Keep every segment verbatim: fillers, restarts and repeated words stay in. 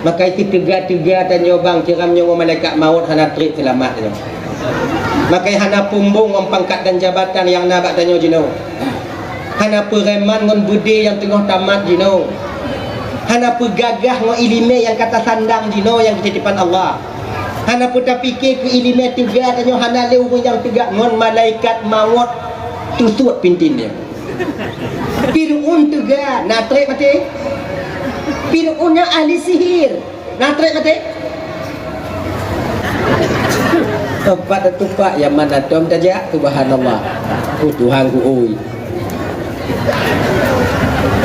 Makai teuga-teuga tanyoe bang, ceuram nyoe ngon malaikat maut hana treb seulamat nyoe. Makai hana pumbong ngon pangkat dan jabatan nyang na bak tanyoe jinoe. Hana peureman ngon beudé nyang teungoh tamat jinoe. Hana peugagah ngon iéleumé nyang ka tasandang jinoe nyang keutitipan Allah. Hana peutapike keu iéleumé teuga tanyoe hana lé ureuëng nyang teuga ngon malaikat maut teusuet pintin nyoe. Fir'aun teuga, na treb maté. Fir'aun nyan ahli sihir, na treb maté. Teumpat tatupak nyang mana tom tajak, subhanallah. Oh Tuhan ku oi.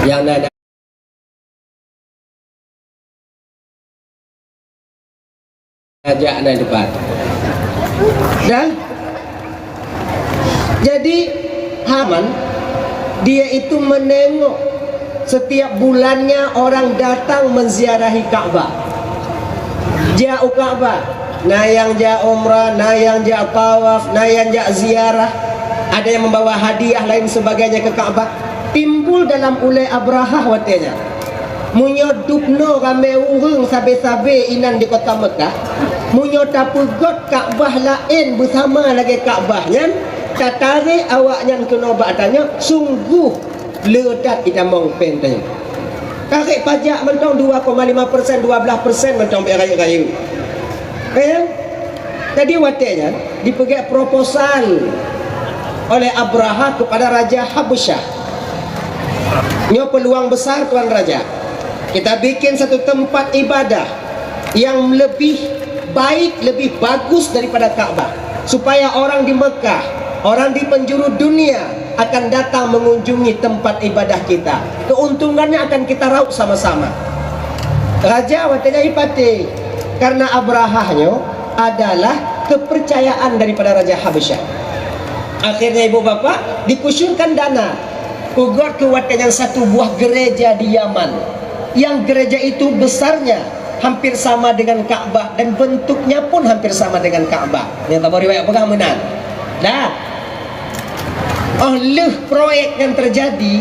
Nyang na Ajak na depan. Dan jadi Haman, dia itu menengok setiap bulannya orang datang menziarahi Ka'bah. Jak u Ka'bah, na nyang jak umrah, na nyang jak tawaf, na nyang jak ziarah. Ada yang membawa hadiah lain sebagainya ke Ka'bah. Timbul dalam ulée Abrahah watée nyan. Meunyoe dubnoe ramé ureuëng sabe-sabe inan di kota Meukah, meunyoe tapeugot Ka'bah laén beusama lagée Ka'bah nyan, tatarek awaknyan keunoe bak tanyoe, sungguh le that itamong péng tanyoe. Tarek pajak mantong dua koma lima persen, dua belas persen mantong bék rayeuk-rayeuk. Ka nyan? Jadi watée nyan dipeugét proposal oleh Abrahah kepada Raja Habasyah. Nyoe peluang besar, Tuan Raja. Kita bikin satu tempat ibadah yang lebih baik, lebih bagus daripada Ka'bah, supaya orang di Mekah, orang di penjuru dunia akan datang mengunjungi tempat ibadah kita. Keuntungannya akan kita raup sama-sama. Raja watée nyan ipatéh, karena Abrahah nyoe adalah kepercayaan daripada Raja Habasyah. Akhirnya, ibu bapak, dikucurkan dana. Peugét keu watée nyan satu buah gereja di Yaman, yang gereja itu besarnya hampir sama dengan Ka'bah dan bentuknya pun hampir sama dengan Ka'bah. Nyang tabah riwayat peugah meunan. Dah. Oh lheueh proyek nyan terjadi,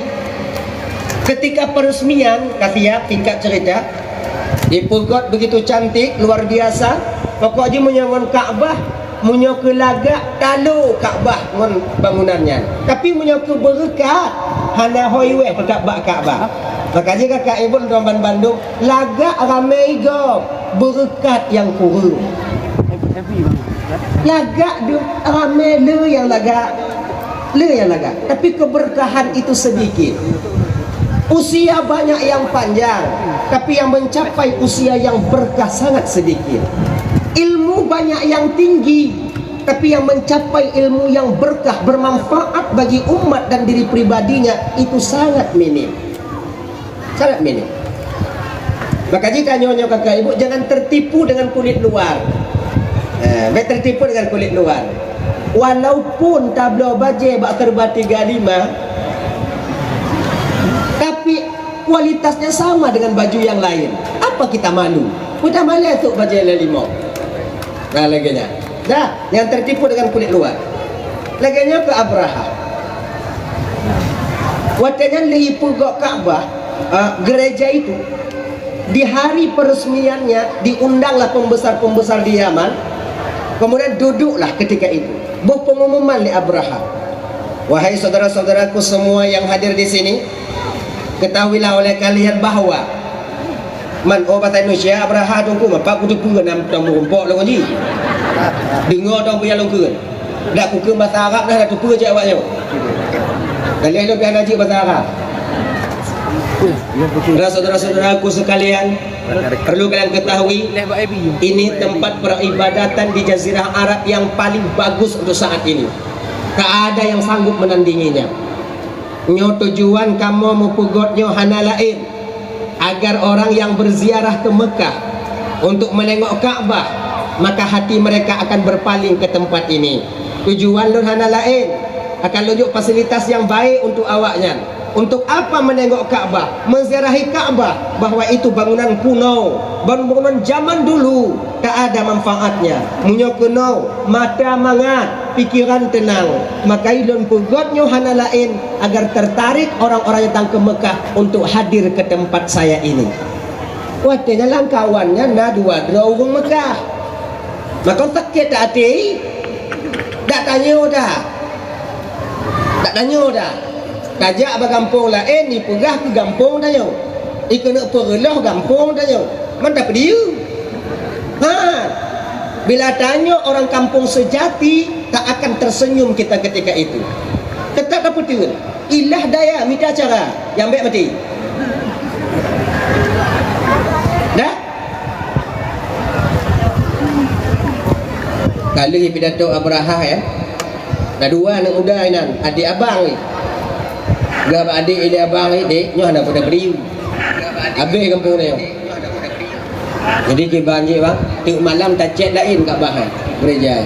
ketika peresmian, ka siap singkat cerita, dipeugét begitu cantik, luar biasa. Pokok jih meunyoe ngon Ka'bah, meunyoe keu lagak, talo Ka'bah ngon bangunan nyan. Tapi meunyoe keu beureukat, hana hôi wéh teutab bak Ka'bah. Maka jih kakak ibu droe banmandum, lagak ramé gob, beureukat nyang kureueng. Lagak deuh ramé le nyang lagak, le nyang lagak. Tapi keberkahan itu sedikit. Usia banyak yang panjang, tapi yang mencapai usia yang berkah sangat sedikit. Ilmu banyak yang tinggi, tapi yang mencapai ilmu yang berkah, bermanfaat bagi umat dan diri pribadinya, itu sangat minim. Sangat minim. Maka jih tanyoe nyoe kakak ibu, jangan tertipu dengan kulit luar. Eh, bék tertipu dengan kulit luar. Walaupun tabloe bajée bak serba tiga lima, tapi kualitasnya sama dengan baju yang lain. Apa kita malu? Udah malas tu bajée lé limong. Nah, lagée nyan. Dah, jangan tertipu dengan kulit luar. Lagée nyoe keu Abrahah. Watée nyan lheueh ipeugét Ka'bah, eh, gereja itu, di hari peresmiannya diundanglah pembesar-pembesar di Yaman. Kemudian duduklah ketika itu. Boh pengumuman lé Abrahah. Wahai saudara-saudaraku semua yang hadir di sini, ketahuilah oleh kalian bahwa Man, oh, basa Indonesia, Abrahah teungku, mapak kuteupeue nam tong meurumpok lôn jih. Deungoe tong peue nyang lôn kheun. Dak kukheun basa Arab dah, dak teupeue cit awak nyoe. Daleh lôn piah na jeuet basa Arab. Saudara-saudaraku sekalian, perlu kalian ketahui, ini tempat peribadatan di Jazirah Arab yang paling bagus untuk saat ini. Tak ada yang sanggup menandinginya. Nyoe tujuan kamoe meupeugét nyoe hana laén, agar orang yang berziarah ke Mekah untuk menengok Ka'bah, maka hati mereka akan berpaling ke tempat ini. Tujuan lôn hana laén, akan lôn jok fasilitas yang baik untuk awaknyan. Untuk apa menengok Ka'bah, menziarahi Ka'bah, bahwa itu bangunan kuno, bangunan zaman dulu, tak ada manfaatnya. Meunyoe keunoe mata mangat, pikiran tenang, maka lôn peugét nyoe hana laén agar tertarik orang-orang yang datang ke Mekah untuk hadir ke tempat saya ini. Watèe nyan lam kawan nyan na dua droe ureueng Meukah. Maka sakét that até, dak tanyoe dah. Dak tanyoe dah. Tajak bak gampông laén, jipeugah keu gampông tanyoe. Jikeuneuk peureuloh gampông tanyoe. Man tapeudiyeu. Ha. Bila tanyoe orang kampung sejati, tak akan tersenyum kita ketika itu. Tetap tapeuteun. Ilah daya mita cara nyang bèk maté. Dah? Ka lheueh pidato Abrahah, ya. Na dua aneuk muda inan, adék abang ni. Geuh bak adék ilèe abang ni, "Dék, nyoe hana peue tapeudiyeu. Habéh gampông nyoe." Jadi kiban jih, bang, tiep malam tacèt laén Kakbah, eh, gereja.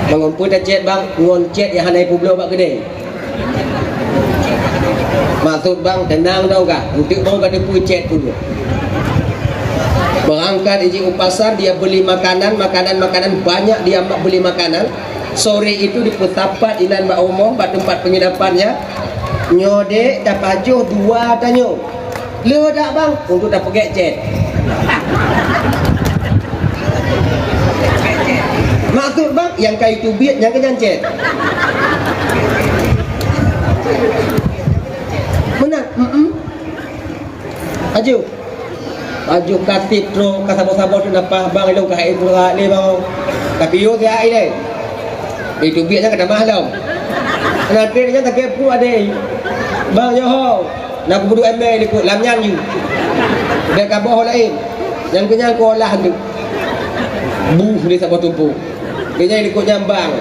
Bangon peue tacèt, bang, ngon cèt nyang hana jipeubloe bak keudè. Maksud, bang, teunang tau kah? Eunteuk bang ka teupeu cèt peue. Berangkat iji u pasar, dia beli makanan, makanan, makanan, banyak dia beli makanan. Sore itu dipeusapat inan bak rumoh, bak teumpat penginapannya. "Nyoe, Dék, tapajoh dua tanyoe." "Le dak, bang?" "Untuk tapeugèt cèt." "Maksud, bang?" "Nyang ka jiteubiet, nyang keu nyan cèt." "Meunan?" "Mm-mm." "Aju." Aju ka sit trok, ka saboh-saboh teuk nafah, "Bang, ilôn ka hai pura lé, bang. Tapi yôh siat ilèe." Jiteubiet nyan ka tamah lom. Nanti nyan sakét pruet adék. "Bang, nyoe ho." Na kupeuduek embé likot lam nyan ju. Bèk kaboh laén. Nyang keu nyan kuolah tu. Buh di saboh tumpôk. Keu nyan likot nyan bang.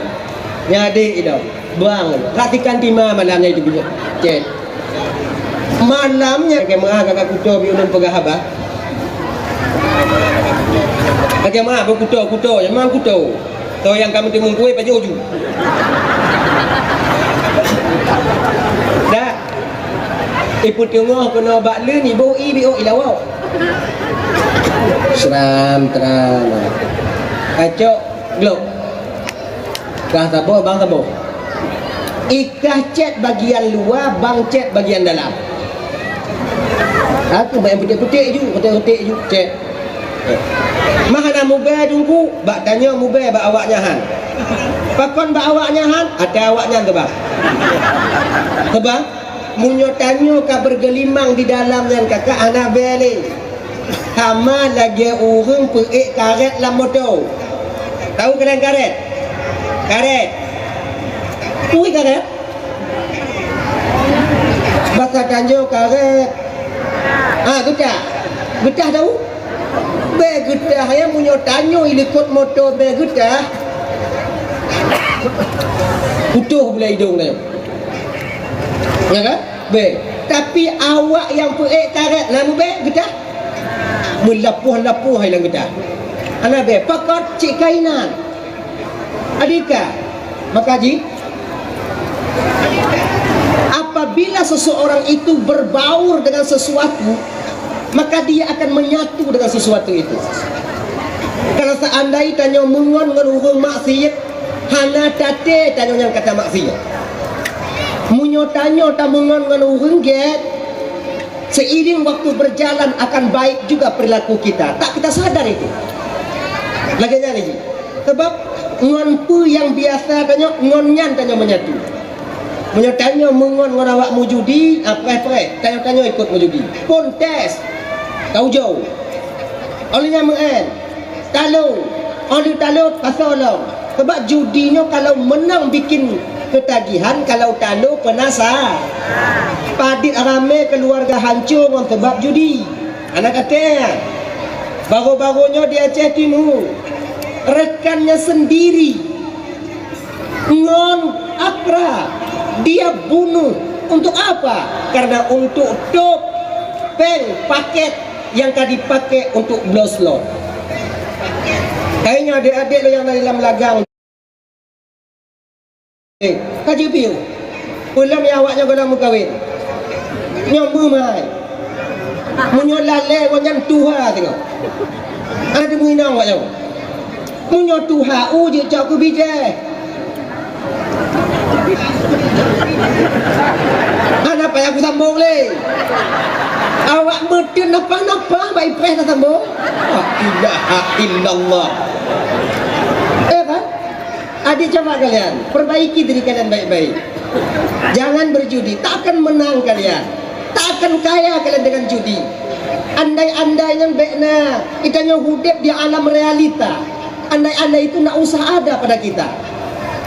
Nyan adék idong. Bang. Perhatikan tima malam nyan itu bijak. Cèt. Malam nyan kakèe meu'ah gagah kuto bi ulôn peugah haba. Kakèe meu'ah beukuto, kuto, memang kuto. Toh nyang ka meuteumèe kue pajoh ju. Dah. Ipeuteungoh keunoe bak leuen, iboh i biôh ilawok. Seram teuma. Kacok glok. Kah saboh, bang saboh. Ikah cèt bagian luwa, bang cèt bagian dalam. Aku main peuték-peuték ju, peuték-peuték ju, cèt. Mah hana mubèe teungku, bak tanyoe mubèe bak awak nyan han. Pakon bak awak nyan han? Até awak nyan teubang. Teubang, meunyoe tanyoe ka bergelimang di dalam nyan kakak hana bèe lé. Sama lagèe ureueng peuék karét lam moto. Tahu keunan karét? Karét. Peue karét? Basa tanyoe karét. Ah, geutah. Geutah tahu? Bèe geutah, ya, meunyoe tanyoe ilikot moto bèe geutah. Putôh bulèe idong tanyoe. Ya kan? Bèe. Tapi awak nyang peuék karét na mubèe geutah. Meulapoh-lapoh hai lam geutah. Hana bèe, pakon cit kainan. Adika, maka ji, apabila seseorang itu berbaur dengan sesuatu, maka dia akan menyatu dengan sesuatu itu. Kalau seandai tanyoe meungon ngon ureueng maksiet, hana taté tanyoe nyang ka tamaksiet. Meunyoe tanyoe tameungon ngon ureueng gét, seiring waktu berjalan akan baik juga perilaku kita. Tak kita sadar itu. Lagèe nyan lagèe. Sebab ngon peue nyang biasa tanyoe, ngon nyan tanyoe menyatu. Meunyoe tanyoe meungon ngon awak meujudi, ah, preh-preh, tanyoe-tanyoe ikot meujudi. Phôn test. Ka ujoe. Óh lheueh nyan meu'én. Talo. Óh lheueh talo, pasoe lom. Sebab judi nyoe kalau menang bikin ketagihan, kalau talo peunasa. Padit ramé keuluwarga hanco ngon sebab judi. Hana katé. Baroe-baroe nyoe di Aceh Timu, rekannya sendiri ngon akrab dia bunuh. Untuk apa? Karena untuk top péng paket nyang ka dipaké untuk bloe slot. Hai nyoe adék-adék lôn nyang na di lam lagang. Eh, ka jeuet piôh. Peulom ya awak nyoe gohlom meukawen. Nyoe meumai. Meunyoe lalé awak nyan tuha singoh. Hana teumeuinong awak nyoe. Meunyoe tuha u jeuet cok keu bijéh. Hana payah kusambong lé. Awak meuteun napa-napa, bak ipreh tasambong. La ilaha illallah. Eh, kan? Adik, coba kalian perbaiki diri kalian baik-baik. Jangan berjudi, tak akan menang kalian. Tak akan kaya kalian dengan judi. Andai-andai nyan bèk na, kita nyoe udép di alam realita. Andai-andai itu ndak usah ada pada kita.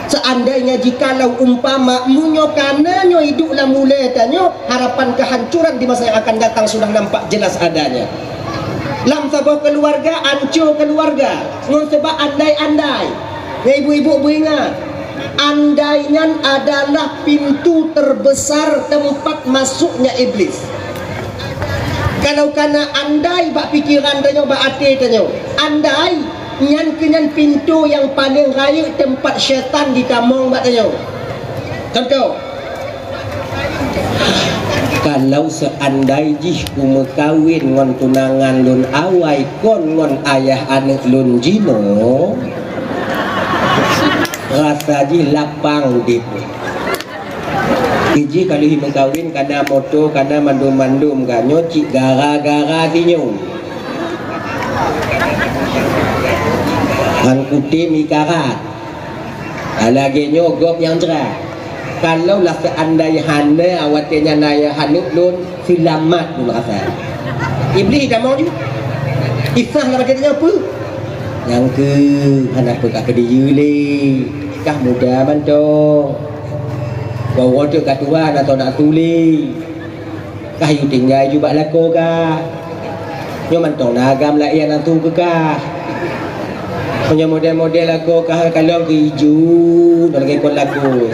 Seandainya jikalau umpama meunyoe kana nyoe idup lam ulèe tanyoe, harapan kehancuran di masa yang akan datang sudah nampak jelas adanya. Lam saboh keuluwarga, anco keuluwarga, ngon sebab andai-andai. Nyan ibu-ibu beuingat, andai nyan adalah pintu terbesar tempat masuknya iblis. Kalau kana andai bak pikiran tanyoe, bak até tanyoe, andai, nyan keuh nyan pintu nyang paleng rayeuk teumpat syaitan jitamong bak tanyoe. Contoh, kalau seandai jih kumeukawen ngon tunangan lôn awai kon ngon ayah aneuk lôn jinoe, rasa jih lapang udép. Iji ka lheueh meukawen, kana moto, kana mandum-mandum, ka nyoe cit gara-gara si nyoe. Han kutem ikarat. Lagèe nyoe gob nyang jra. Kalau lah seandai hana watèe nyan ayah aneuk lôn, seulamat lôn rasa. Iblis tamong ju. Isah lam até nyoe peue? Nyang keuh hana peue ka keudiyeu lé. Kah muda mantong. Woe-woe teuk ka tuha, na tho na su lé. Kah yue tinggai ju bak lakoe kah. Nyoe mantong na agam laén na su keu kah. Meunyoe model-model lakoe kah kalon keu iju, na lagèe kon lakoe.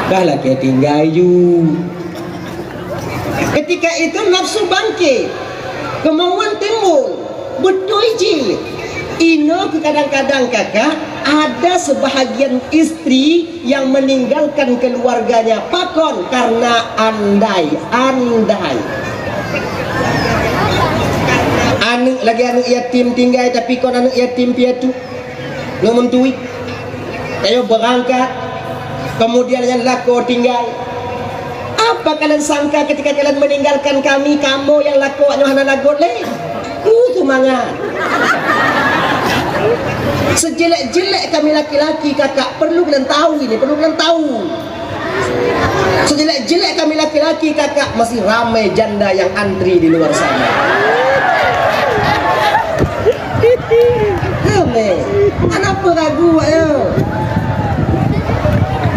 Kah lakèe tinggai ju. Ketika itu nafsu bangkit, kemauan timbul, beutôi jih. Inoe keu kadang-kadang kakak ada sebahagian istri yang meninggalkan keluarganya. Pakon? Karena andai, andai. Aneuk lagèe aneuk yatim tinggai, tapi kon aneuk yatim piatu. Ngon meuntui. Ayo beurangkat. Kemudian nyan lakoe tinggai. Apa kalian sangka ketika kalian meninggalkan kami, kamoe nyang lakoe nyoe hana lagot lé? Uh, seumangat. Sejelek-jelek kami laki-laki, kakak, perlu kalian tahu ini, perlu kalian tahu. Sejelek-jelek kami laki-laki, kakak, masih ramai janda yang antri di luar sana. Ramai. Kenapa ragu awak nyoe?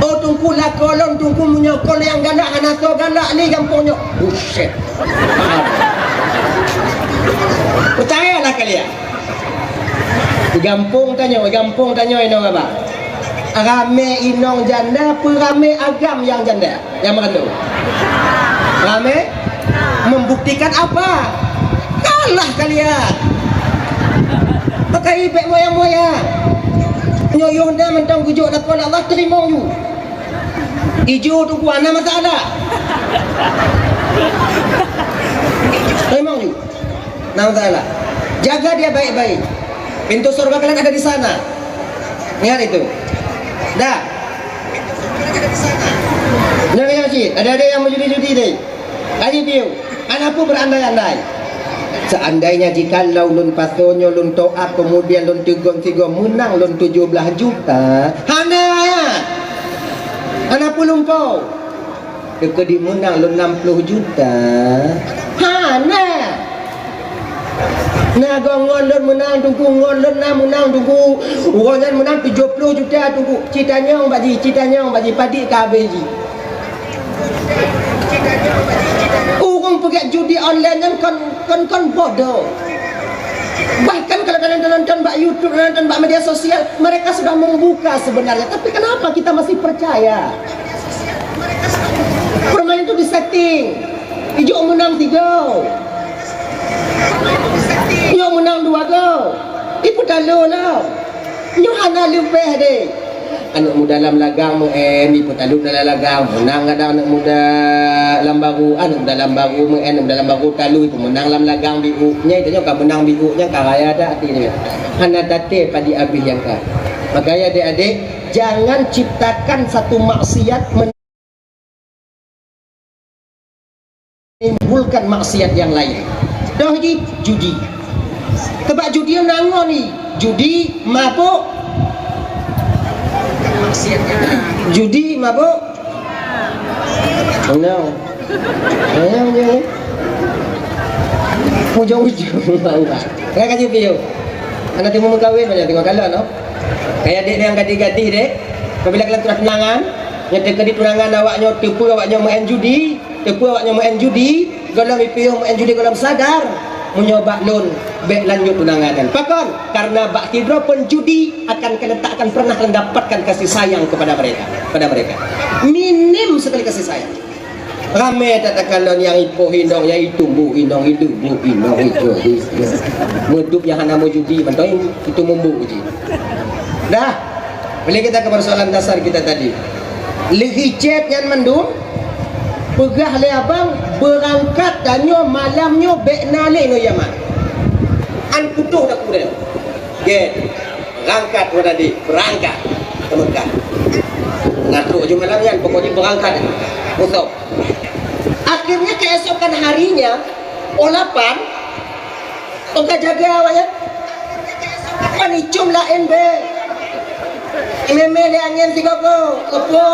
Oh, Teungku, lakoe lôn, Teungku, meunyoe kon nyang galak hana soe galak lé gampông nyoe. Buset. Percayalah kalian. Di gampông tanyoe, di gampông tanyoe inong abang. Ramé inong janda, peuramé agam nyang janda, nyang meurandô. Ramé membuktikan apa? Kalah kalian. Pakai ibek moyang-moyang. Nyoe yoh na mantong geujok lakoe Allah, teurimong ju. Ijo tu ku hana masalah. Teurimong ju. Nah, salah. Jaga dia baik-baik. Pintu surga kalian ada di sana. Ingat itu. Dah. Jangan, jangan cit. Ada-ada yang menjudi-judi deh. Kaji piu. Anak pun berandai-andai. Seandainya jika lôn pasoe nyoe lôn to'at, kemudian lôn teugom sigoe meunang lôn tujoh blaih juta. Hana. Hana pun lumpo. Teukeudi meunang lôn nam ploh juta. Hana. Na goe ngon lôn meunang Teungku, ngon lôn na meunang Teungku. Uroe nyan meunang tujoh ploh juta Teungku. Ci tanyong bak jih, ci tanyong bak jih, padit ka habéh jih. Ureuëng peugét judi online nyan kon, kon, kon bodoh. Bahkan kalau kalian nonton bak YouTube, nonton bak media sosial, mereka sudah membuka sebenarnya. Tapi kenapa kita masih percaya? Permainan tu disetting. Ijok menang tiga. Nyoe menang dua go. Ipeutalo lah. Nyoe hana leubeh deh. Aneuk muda lam lagang meu'en, ipeutalo dalam lagang, menang kadang aneuk muda lam baru, aneuk muda lam baru meu'en, aneuk muda lam baru talo, ipeumenang lam lagang bi'uk. Nyan tanyoe ka menang bi'uk, nyan ka raya that até nyoe. Hana taté padit abéh nyang ka. Makanya adik-adik, jangan ciptakan satu maksiat men- menimbulkan maksiat yang lain. Doh jih judi. Sebab judi na ngon i, judi mabuk. Judi mabuk. No. Ayo je. Ujung-ujung. Enggak kaji piu. Anak timu mengkawin banyak tengok kalau no. Kayak dek yang gadih-gadih dek. Apabila kalian sudah tunangan, yang terjadi tunangan awak nyo teupeu awak nyo main judi. Teupeu awak nyoe meu'en judi, gohlom ipiôh meu'en judi gohlom sadar. Meunyoe bak lôn, bèk lanjut tunangan nyan. Pakon? Karena bak sidroe pun judi akan kaletakkan pernah mendapatkan kasih sayang kepada mereka, pada mereka. Minim sekali kasih sayang. Ramé that takalon nyang ipoh inong, nyang itumbuk inong, idumbuk inong, itu, itu. Meudup nyang hana meujudi, mantong itu mumbuk jih. Dah. Balik kita ke persoalan dasar kita tadi. Leuhicet nyan mandum, peugah lé abang, beurangkat tanyoe malam nyoe bèk na lé ngon Yaman. An putôh dak udeb. Gét. Berangkat wan adik, berangkat ke Mekah. Ngatrok ju malam nyan, pokoknya berangkat ke Mekah. Mantap. Akhirnya keesokan harinya, poh lapan, Tong ka jaga awaknyan. Pan icum laén bèe. Imé-mé lé angén sigogo, leupô.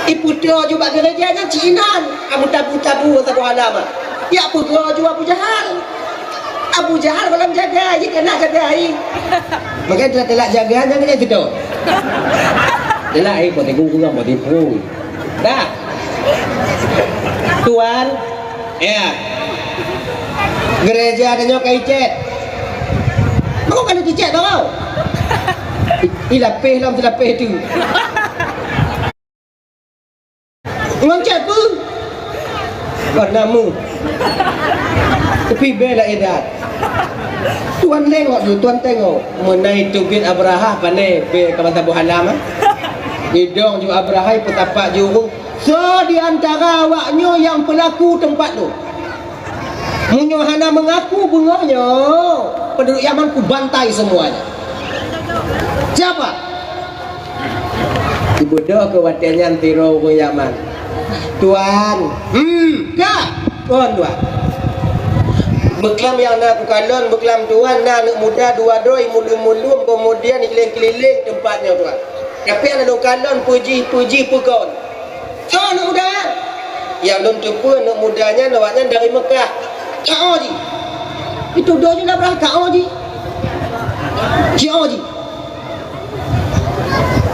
Iputoe ju bak gereja nyan cit inan. Abu tabu-tabu saboh alam ah. Yak peugoe ju Abu Jahal. Abu Jahal gohlom jaga, jih keuneuk jaga hai. Maka teulak jaga nyan keuneuk tutoe. Teulak hai, poh tibu kurang, poh tibu. Dah. Tuan, ya. Gereja tanyoe ka icet. Pakon ka lheueh icet, Bang? I, i lapéh lom silapéh tu. Ngon cet peue? Kon namu. Tapi bela edat. Tuan tengok dulu, tuan tengok. Meunan teubiet Abrahah pané bèe ka masa boh alam, eh? Idong ju Abrahah, peutapak ju ureueng. Soe di antara awaknyoe nyang peulaku teumpat lôn? Meunyoe hana meungaku beungoh nyoe, penduduk Yaman kubantai semuanya. Siapa? Ibeudôh keu watèe nyan sidroe ureueng Yaman. Tuan, hmm, ka, kon tuan. Beuklam nyang na kukalon, beuklam tuan na aneuk muda dua droe mulum-mulum, kemudian ikeliling-keliling teumpat nyoe tuan. Tapi aneuk kalon puji-puji peukon. Soe aneuk muda? Nyang lôn teupeue aneuk muda nyan, awaknyan dari Mekah. Ka o jih. Itu doh jih lah brah ka o jih. Ji o jih.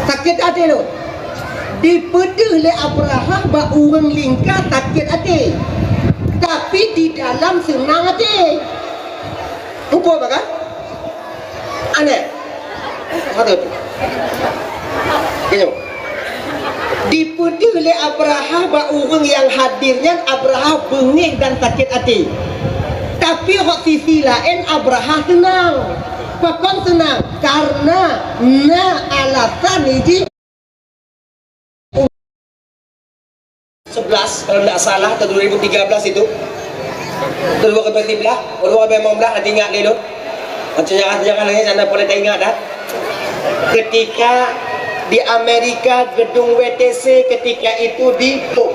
Sakét até lôn. Dipeudeuh lé Abrahah bak ureueng lingka sakét até. Tapi di dalam seunang até. Muphom kan? Aneh. Hareuem. Keunyoe. Dipeudeuh lé Abrahah bak ureueng nyang hadir nyan, Abrahah beungéh dan sakét até. Tapi hok sisi laén Abrahah seunang. Pakon seunang? Karena na alasan jih. Sebelas, kalau tidak salah, tahun dua ribu tiga belas itu. Atau dua ribu tujuh belas, atau dua ribu lima belas, nanti ingat lé lôn. Macam sejarah-sejarah lain, anda boleh tak ingat dah. Ketika di Amerika, gedung W T C ketika itu dibom.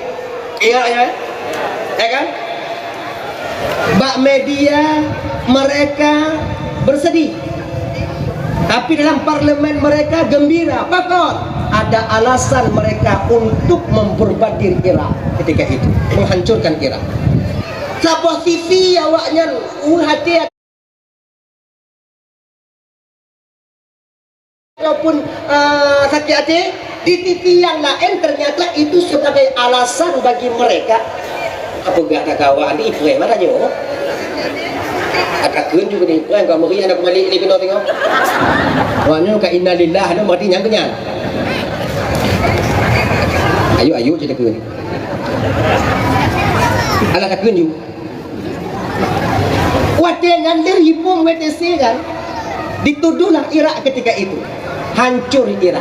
Ingat ya? Ya kan? Bak media mereka bersedih. Tapi dalam parlemen mereka gembira. Pakon? Ada alasan mereka untuk memborbardir Irak ketika itu, menghancurkan Irak. Saboh sisi awaknyan, uh, hati ataupun, eh, sakét até, di sisi nyang laén ternyata itu sebagai alasan bagi mereka. Apa gak tak kawan di Ibrahim ada nyoe? Atakun juga di Ibrahim, kamu ri anak malik ni kena tengok. Wah, nyoe ka innalillah, nyoe berarti nyang kenyang. Ayo, ayo, cerita ke. Alah takun ju. Watèe nyan lheueh jibom W T C kan, dituduhlah Irak ketika itu. Hancur Irak.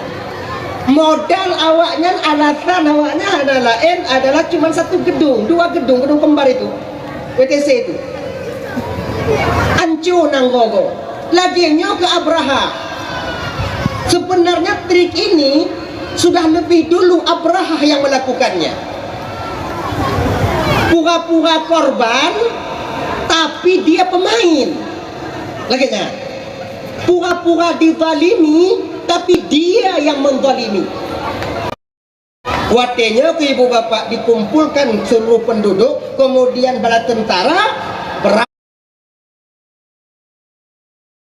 Modal awaknyan, alasan awaknyan hana laén adalah cuma satu gedung, dua gedung, gedung kembar itu. W T C itu. Hancur nanggroe. Lagèe nyoe keu Abrahah. Sebenarnya trik ini sudah lebih dulu Abrahah yang melakukannya. Pura-pura korban, tapi dia pemain. Lagèe nyan. Pura-pura dizalimi, tapi dia yang menzalimi. Watèe nyoe keu ibu bapak dikumpulkan seluruh penduduk, kemudian bala tentara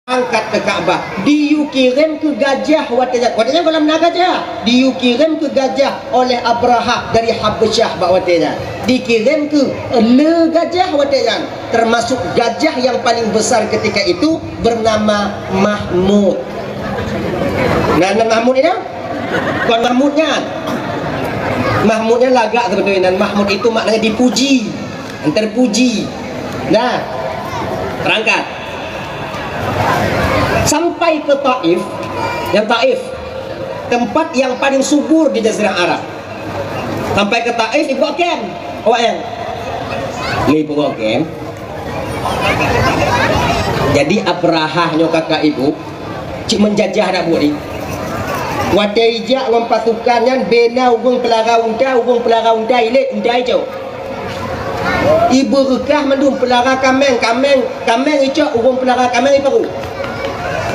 berangkat ke Ka'bah. Diyue kirém keu gajah watèe nyan. Watèe nyan goh lom na gajah. Diyue kirém keu gajah oleh Abrahah dari Habasyah bak watèe nyan. Dikirém keu le gajah watèe nyan. Termasuk gajah yang paling besar ketika itu bernama Mahmud. Nah, nan Mahmud nyan? Kon Mahmud nyan. Mahmud nyan lagak sebenarnya. Nan Mahmud itu maknanya dipuji, yang terpuji. Nah, berangkat. Sampai ke Taif, yang Taif, tempat yang paling subur di Jazirah Arab. Sampai ke Taif, ibu akem. Awak yang. Ni ibu akem. Jadi Abrahah nyoe kakak ibu, cit menjajah dak buet ni. Watèe ijak ngon pasukan nyan bena ureueng peulara unta, ureueng peulara unta ilét, unta icok. Ibeureukat mandum peulara kaméng, kaméng, kaméng icok, ureueng peulara kaméng iparu.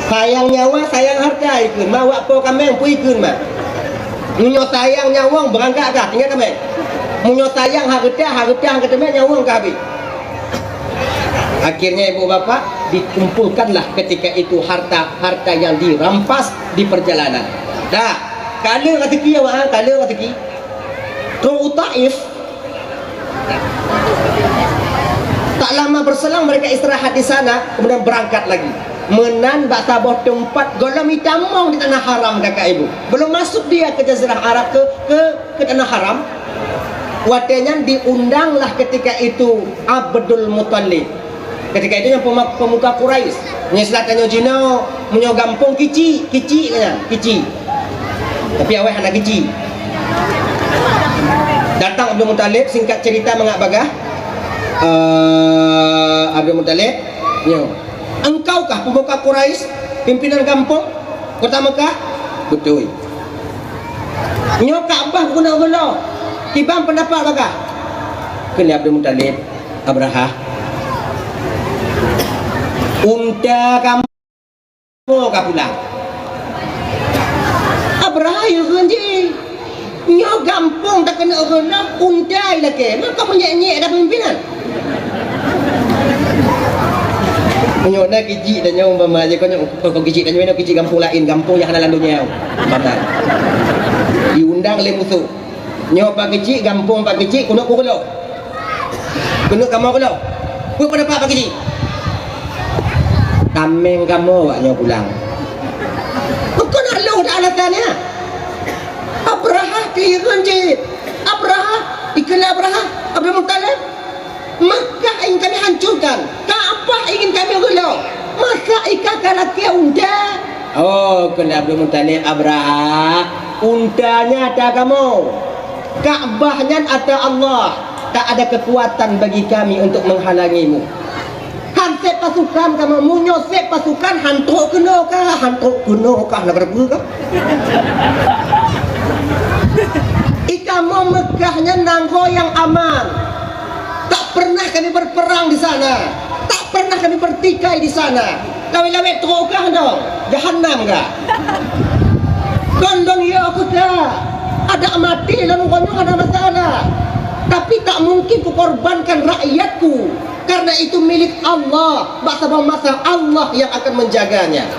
Sayang nyawa, sayang harta ikheun, ma wak po kaméng pun ikheun ma. Meunyoe sayang nyawöng, beurangkat kah, tinggai kaméng. Meunyoe sayang hareuta, hareuta nyang keuteumé nyawöng ka habéh. Akhirnya ibu bapak, dikumpulkanlah ketika itu harta-harta yang dirampas di perjalanan. Dah, ka le raseuki awak, ha, ka le raseuki. Trok u Taif, tak lama berselang mereka istirahat di sana, kemudian berangkat lagi. Meunan bak saboh teumpat goh lom itamong di tanah haram kakak ibu. Belum masuk dia ke Jazirah Arab, ke, ke, ke tanah haram. Watèe nyan diundanglah ketika itu Abdul Muthalib. Ketika itu nyan pema-, pemuka Quraisy. Meunyoe istilah tanyoe jinoe, meunyoe gampông kicik, kicik nyan, kicik. Tapi awai hana kicik. Datang Abdul Muthalib, singkat cerita mangat bagaih, eh, Abdul Muthalib, nyoe, "Engkaukah pemuka Quraisy, pimpinan gampông kota Mekah?" "Beutôi." "Nyoe Ka'bah keuneuk geulo, kiban peundapat gata?" Kheun lé Abdul Muthalib, Abrahah, "Unta kamoe ka pulang." Abrahah yue kheun jih, "Nyoe gampông takeuneuk reuloh, unta ilakèe, maka meunyèk-nyèk dah pimpinan." Meunyoe na kicik tanyoe umpama jih, kon, kon kicik tanyoe nyoe kicik gampông laén, gampông nyang hana lam donya. Umpama. Diundang lé musoh. Nyoe Pak Keuchik, gampông Pak Keuchik, keuneuk kureulôh. Keuneuk kamoe keulôh. Peue peundapat Pak Keuchik? Kaméng kamoe awak nyoe pulang. Kon na lôn dak alasan nyan. Abrahah keuhireuen cit. Abrahah, ikheun lé Abrahah, Abdul Muthalib. Makkah ingin kami hancurkan, Ka'bah ingin kami reulôh. Masa ikah ka lakèe unta? Oh, kheun Abdul Muthalib, Abrahah, unta nyan ata kamoe. Ka'bah nyan ata Allah. Tak ada kekuatan bagi kami untuk menghalangimu. Han sép pasukan kamoe, meunyoe sép pasukan, han trôk keunoe kah, han trôk keunoe kah, na keureubeue kah? Ikamoe Meukah nyan nanggroe nyang aman. Tak pernah kami berperang di sana. Tak pernah kami bertikai di sana. Lawét-lawét trôk kah dong, jahanam kah? Kon lôn yo keu ka. Adak maté lôn uroe nyoe hana masalah. Tapi tak mungkin kukorbankan rakyatku. Karena itu milik Allah. Bak saboh masa Allah yang akan menjaganya.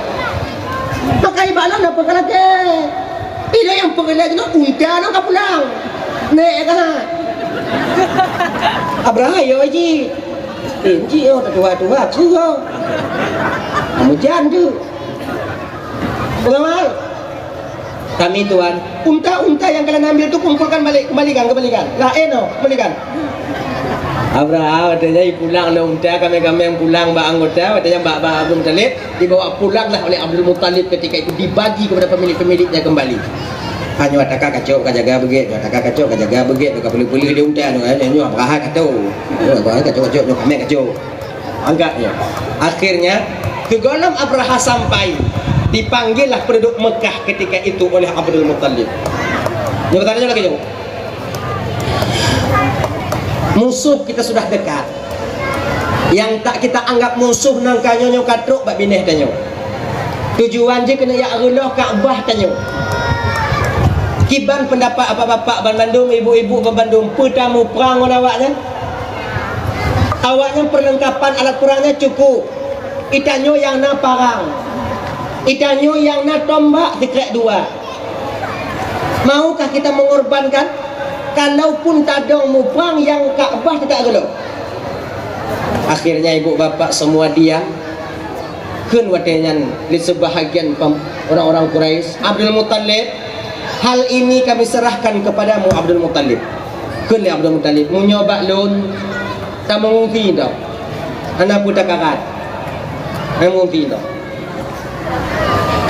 Maka ibak lôn apa ka lakèe? Ilôn nyang peureulèe jinoe unta nyoe ka pulang. Nèk ka. Abrahah yo jih. Eh, jih yo, tuha-tuha, keu yo. Meujan tu. Pengawal. Kami, Tuan. Unta-unta yang kalian ambil tu kumpulkan balik, kembalikan, kembalikan. Laén, oh, kembalikan. Abrahah, watèe nyan pulang lé unta, kaméng-kaméng pulang bak anggota, watèe nyan bak, bak Abdul Muthalib. Dibawa pulanglah oleh Abdul Muthalib ketika itu, dibagi kepada pemilik-pemiliknya kembali. Ha, nyoe ata kah kacok ka jaga beugèt, nyoe ata kah kacok ka jaga beugèt, ka peuleueh-peuleueh di unta nyoe, nyoe, nyoe Abrahah kacok. Nyoe Abrahah kacok-kacok, nyoe kaméng kacok. Angkat nyoe. Akhirnya, keu goh lom Abrahah sampai, dipanggillah penduduk Mekah ketika itu oleh Abdul Muthalib. Nyoe tanya lagi nyoe. Musuh kita sudah dekat. Nyang tak kita anggap musuh nangka nyoe, nyoe ka trok bak binéh tanyoe. Tujuan jih keuneuk jak reuloh Ka'bah tanyoe. Kiban pendapat bapak-bapak banmandum, ibu-ibu banmandum, peue tamuprang ngon awaknyan? Awaknyan perlengkapan alat perangnya cukup. Itanyoe nyang na parang. Itanyoe nyang na tombak sikrék dua. Maukah kita mengorbankan? Kalaupun tadong muprang nyang Ka'bah teutak geulok. Akhirnya ibu bapak semua diam. Kheun watée nyan lé seubahagian pem-, orang-orang Quraisy, "Abdul Muttalib, hal ini kami serahkan kepadamu, Abdul Muttalib." Kheun lé Abdul Muttalib, "Meunyoe bak lôn, tameungungsi dak? Hana peue takarat. Meungungsi dak?"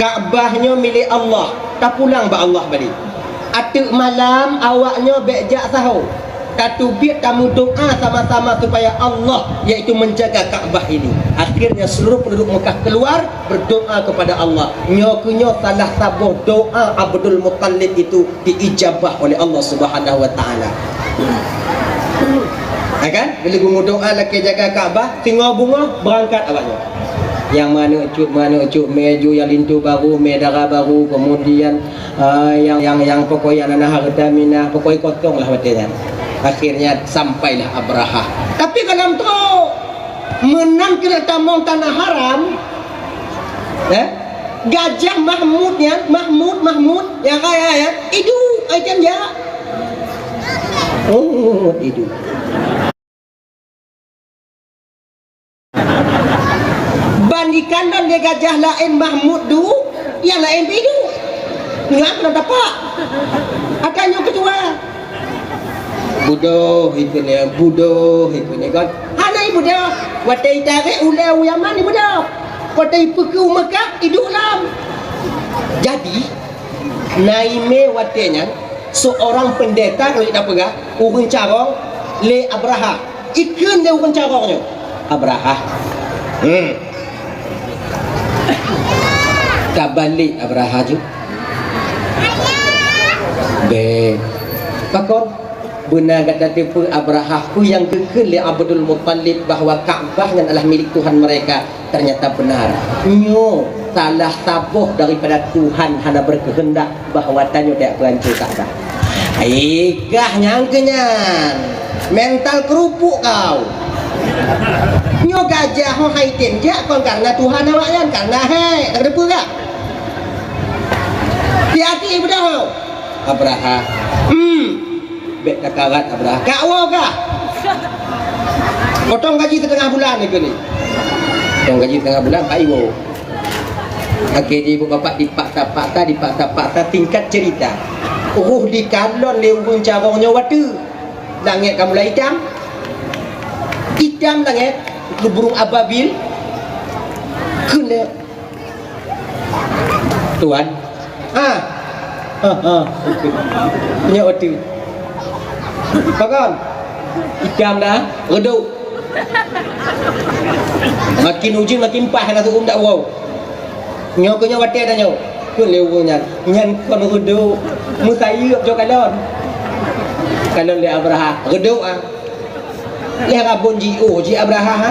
Ka'bah nyoe milék Allah, tapulang bak Allah balek. Ateueh malam awak nyoe bék jak saho, tateubiet tameudoá sama-sama supaya Allah, yaitu menjaga Ka'bah ini. Akhirnya seluruh penduduk Mekah keluar berdoa kepada Allah. Nyoe keuh nyoe salah saboh doa Abdul Muttalib itu diijabah oleh Allah Subhanahu wa Taala. Ya kan? Bila geumeudoa lakée jaga Ka'bah, singoh beungoh beurangkat awak nyoe. Nyang manok cut, manok cut, mé ju nyang linto barô, mé dara barô, kemudian, ah, nyang, nyang, nyang pokok nyang na hareuta minah, pokok kosong lah watée nyan. Akhirnya sampailah Abrahah. Tapi ka lom trok, meunan keuneuk tamong tanah haram, eh? Gajah Mahmud nyan, Mahmud, Mahmud, nyang kaya nyan, iduek, ai can jak. Oh, iduek. Ban jikandon lé gajah laén Mahmud duek, nyang laén pih duek. Nyan keuneuk tapak. Akan nyoe keutua. Bodoh ikeu nyoe, bodoh ikeu nyoe kon. Hana ibodoh. Watée itarek ulée u Yaman ibodoh. Watée ipeukeue u Mekah iduek lom. Jadi, na imé watée nyan, seorang pendeta, kalau kita peugah, ureuëng carông lé Abrahah. Ikheun lé ureuëng carông nyoe, Abrahah. Hmm. Ka balek Abrahah ju. Bék. Pakon? Beuna gata teupeue Abrahah, peue nyang geukheun lé Abdul Muttalib bahwa Ka'bah nyan adalah milék Tuhan mereka. Ternyata benar. Nyoe salah saboh daripada Tuhan hana berkehendak bahwa tanyoe dak peuhanco Ka'bah. Hai gah nyang keu nyan. Mental kerupuk kau. Nyoe gajah ho hai tem jak kon karena Tuhan awak nyan, karena hai, tak ada peue gah. Hati-hati budak ho. Abrahah. Hmm. Bék takarat Abrahah. Kak woe kah? Potong gaji setengah bulan ikeu ni. Potong gaji setengah bulan, pai woe. Akhé jih ibu bapak dipaksa-paksa, dipaksa-paksa, singkat cerita. Roh dikalon lé ureuëng carông nyoe watée. Langét ka mulai itam. Itam langét, burung ababil. Keuneuk Tuan. Ha. Ha, ha. Nyoe watée. Pakon? Itam dah, redup. Makin ujeuen makin paih hana seuuem dak woe. Nyoe keuh nyoe watée dah nyoe. Kheun lé ureuëng nyan, nyan kon redup. Meusayeuep jo kalon. Kalon lé Abrahah, redup ah. Lheueh rabon jiôh jih Abrahah, ha?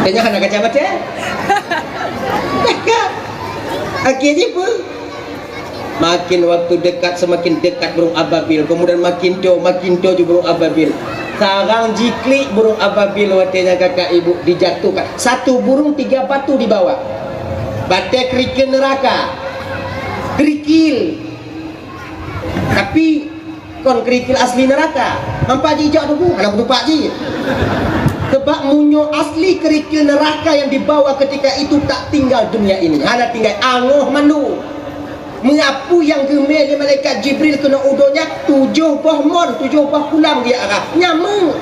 Teunyah hana kacamata. Akhé jih peue? Makin waktu dekat, semakin dekat burung ababil. Kemudian makin jauh, makin jauh ju burung ababil. Sarang jiklik burung ababil watée nyan kakak ibu dijatuhkan. Satu burung tiga batu dibawa. Batée kerikil neraka. Kerikil. Tapi kon kerikil asli neraka. Hampa jijak tu, hana kutupak jih. Sebab meunyoe asli kerikil neraka yang dibawa ketika itu tak tinggal dunia ini. Hana tinggai, angoh mandum. Meunyoe peue nyang geumé lé malaikat Jibril keunoe u donya, tujoh boh mon, tujoh boh kulam di arah. Nyameng.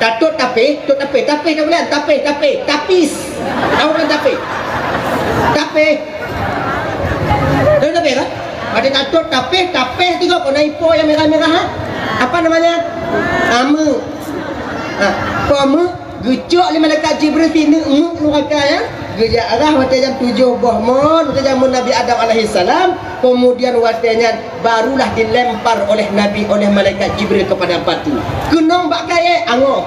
Tatot tapéh, tot tapéh, tapéh dah bulan, tapéh, tapéh, tapis. Tahu kan tapéh? Tapéh. Tahu tapéh kan? Ada tatot tapéh, tapéh tiga kau naik po yang merah-merah, ha? Apa namanya? Ame. Ha, po ame. Geucok lé malaikat Jibril sineuk meuet nuraka nyan, geujak rhah watée nyan tujoh boh mon, watée zaman Nabi Adam alaihissalam, kemudian watée nyan barulah dilempar oleh Nabi, oleh malaikat Jibril kepada batu. Keunong bak kayée angoh,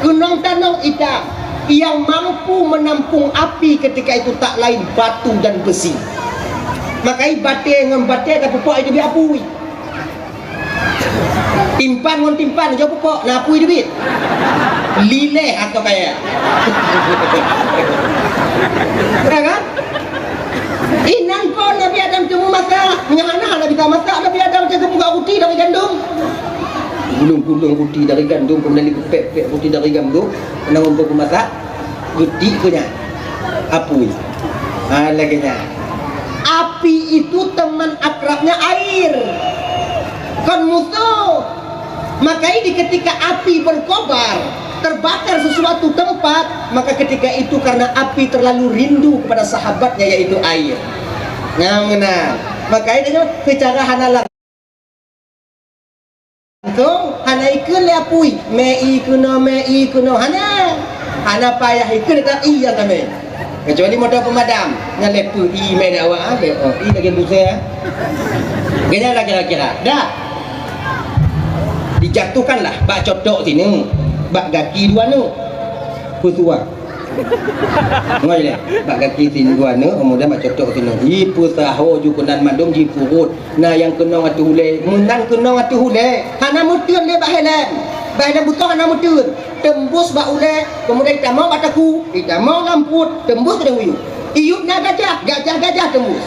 keunong tanoh itam, yang mampu menampung api ketika itu tak lain batu dan besi. Makai batée ngon batée tapeupok itu di apui. Timpan ngon timpan, jauh pupok, na apui teubiet. Lileh atau kaya. Ya kan? Inan po Nabi Adam teumeumasak, nyang hana Nabi Adam masak, Nabi Adam teuka peugah ruti dari gandum. Gulung-gulung ruti dari gandum, kemudian dipepek-pek ruti dari gandum, kena untuk memasak, geutik ke nyan. Apui. Ha, lagée nyan. Api itu teman akrabnya air. Kon musuh. Makanya di ketika api berkobar, terbakar sesuatu tempat, maka ketika itu karena api terlalu rindu kepada sahabatnya yaitu air. Nah, mengenal. Makanya dia secara hana langsung, hana ikheun lé apui, mé i keunoe, mé i keunoe, hana. Hana payah ikheun, tetap i nyang tamé. Kecuali moto pemadam, nyan lé peue i mé dak awak, ah, lé, oh, i lagée busée, ah. Geuhnyan lah kira-kira. Dah. Dijatuhkanlah bak cotok sineuk, bak gaki dua neuk. Peusuah. Ngoi lé, bak gaki sineuk dua neuk, kemudian bak cotok sineuk. Jipeusaho ju keunan mandum jipurot. Na nyang keunong ateueh ulée, meunan keunong ateueh ulée. Hana meuteun lé bak helem. Bak helem butong hana meuteun. Teumbus bak ulée, kemudian itamong bak takue, itamong lam pruet, teumbus keu dahulu. Iyup na gajah, gajah-gajah teumbus.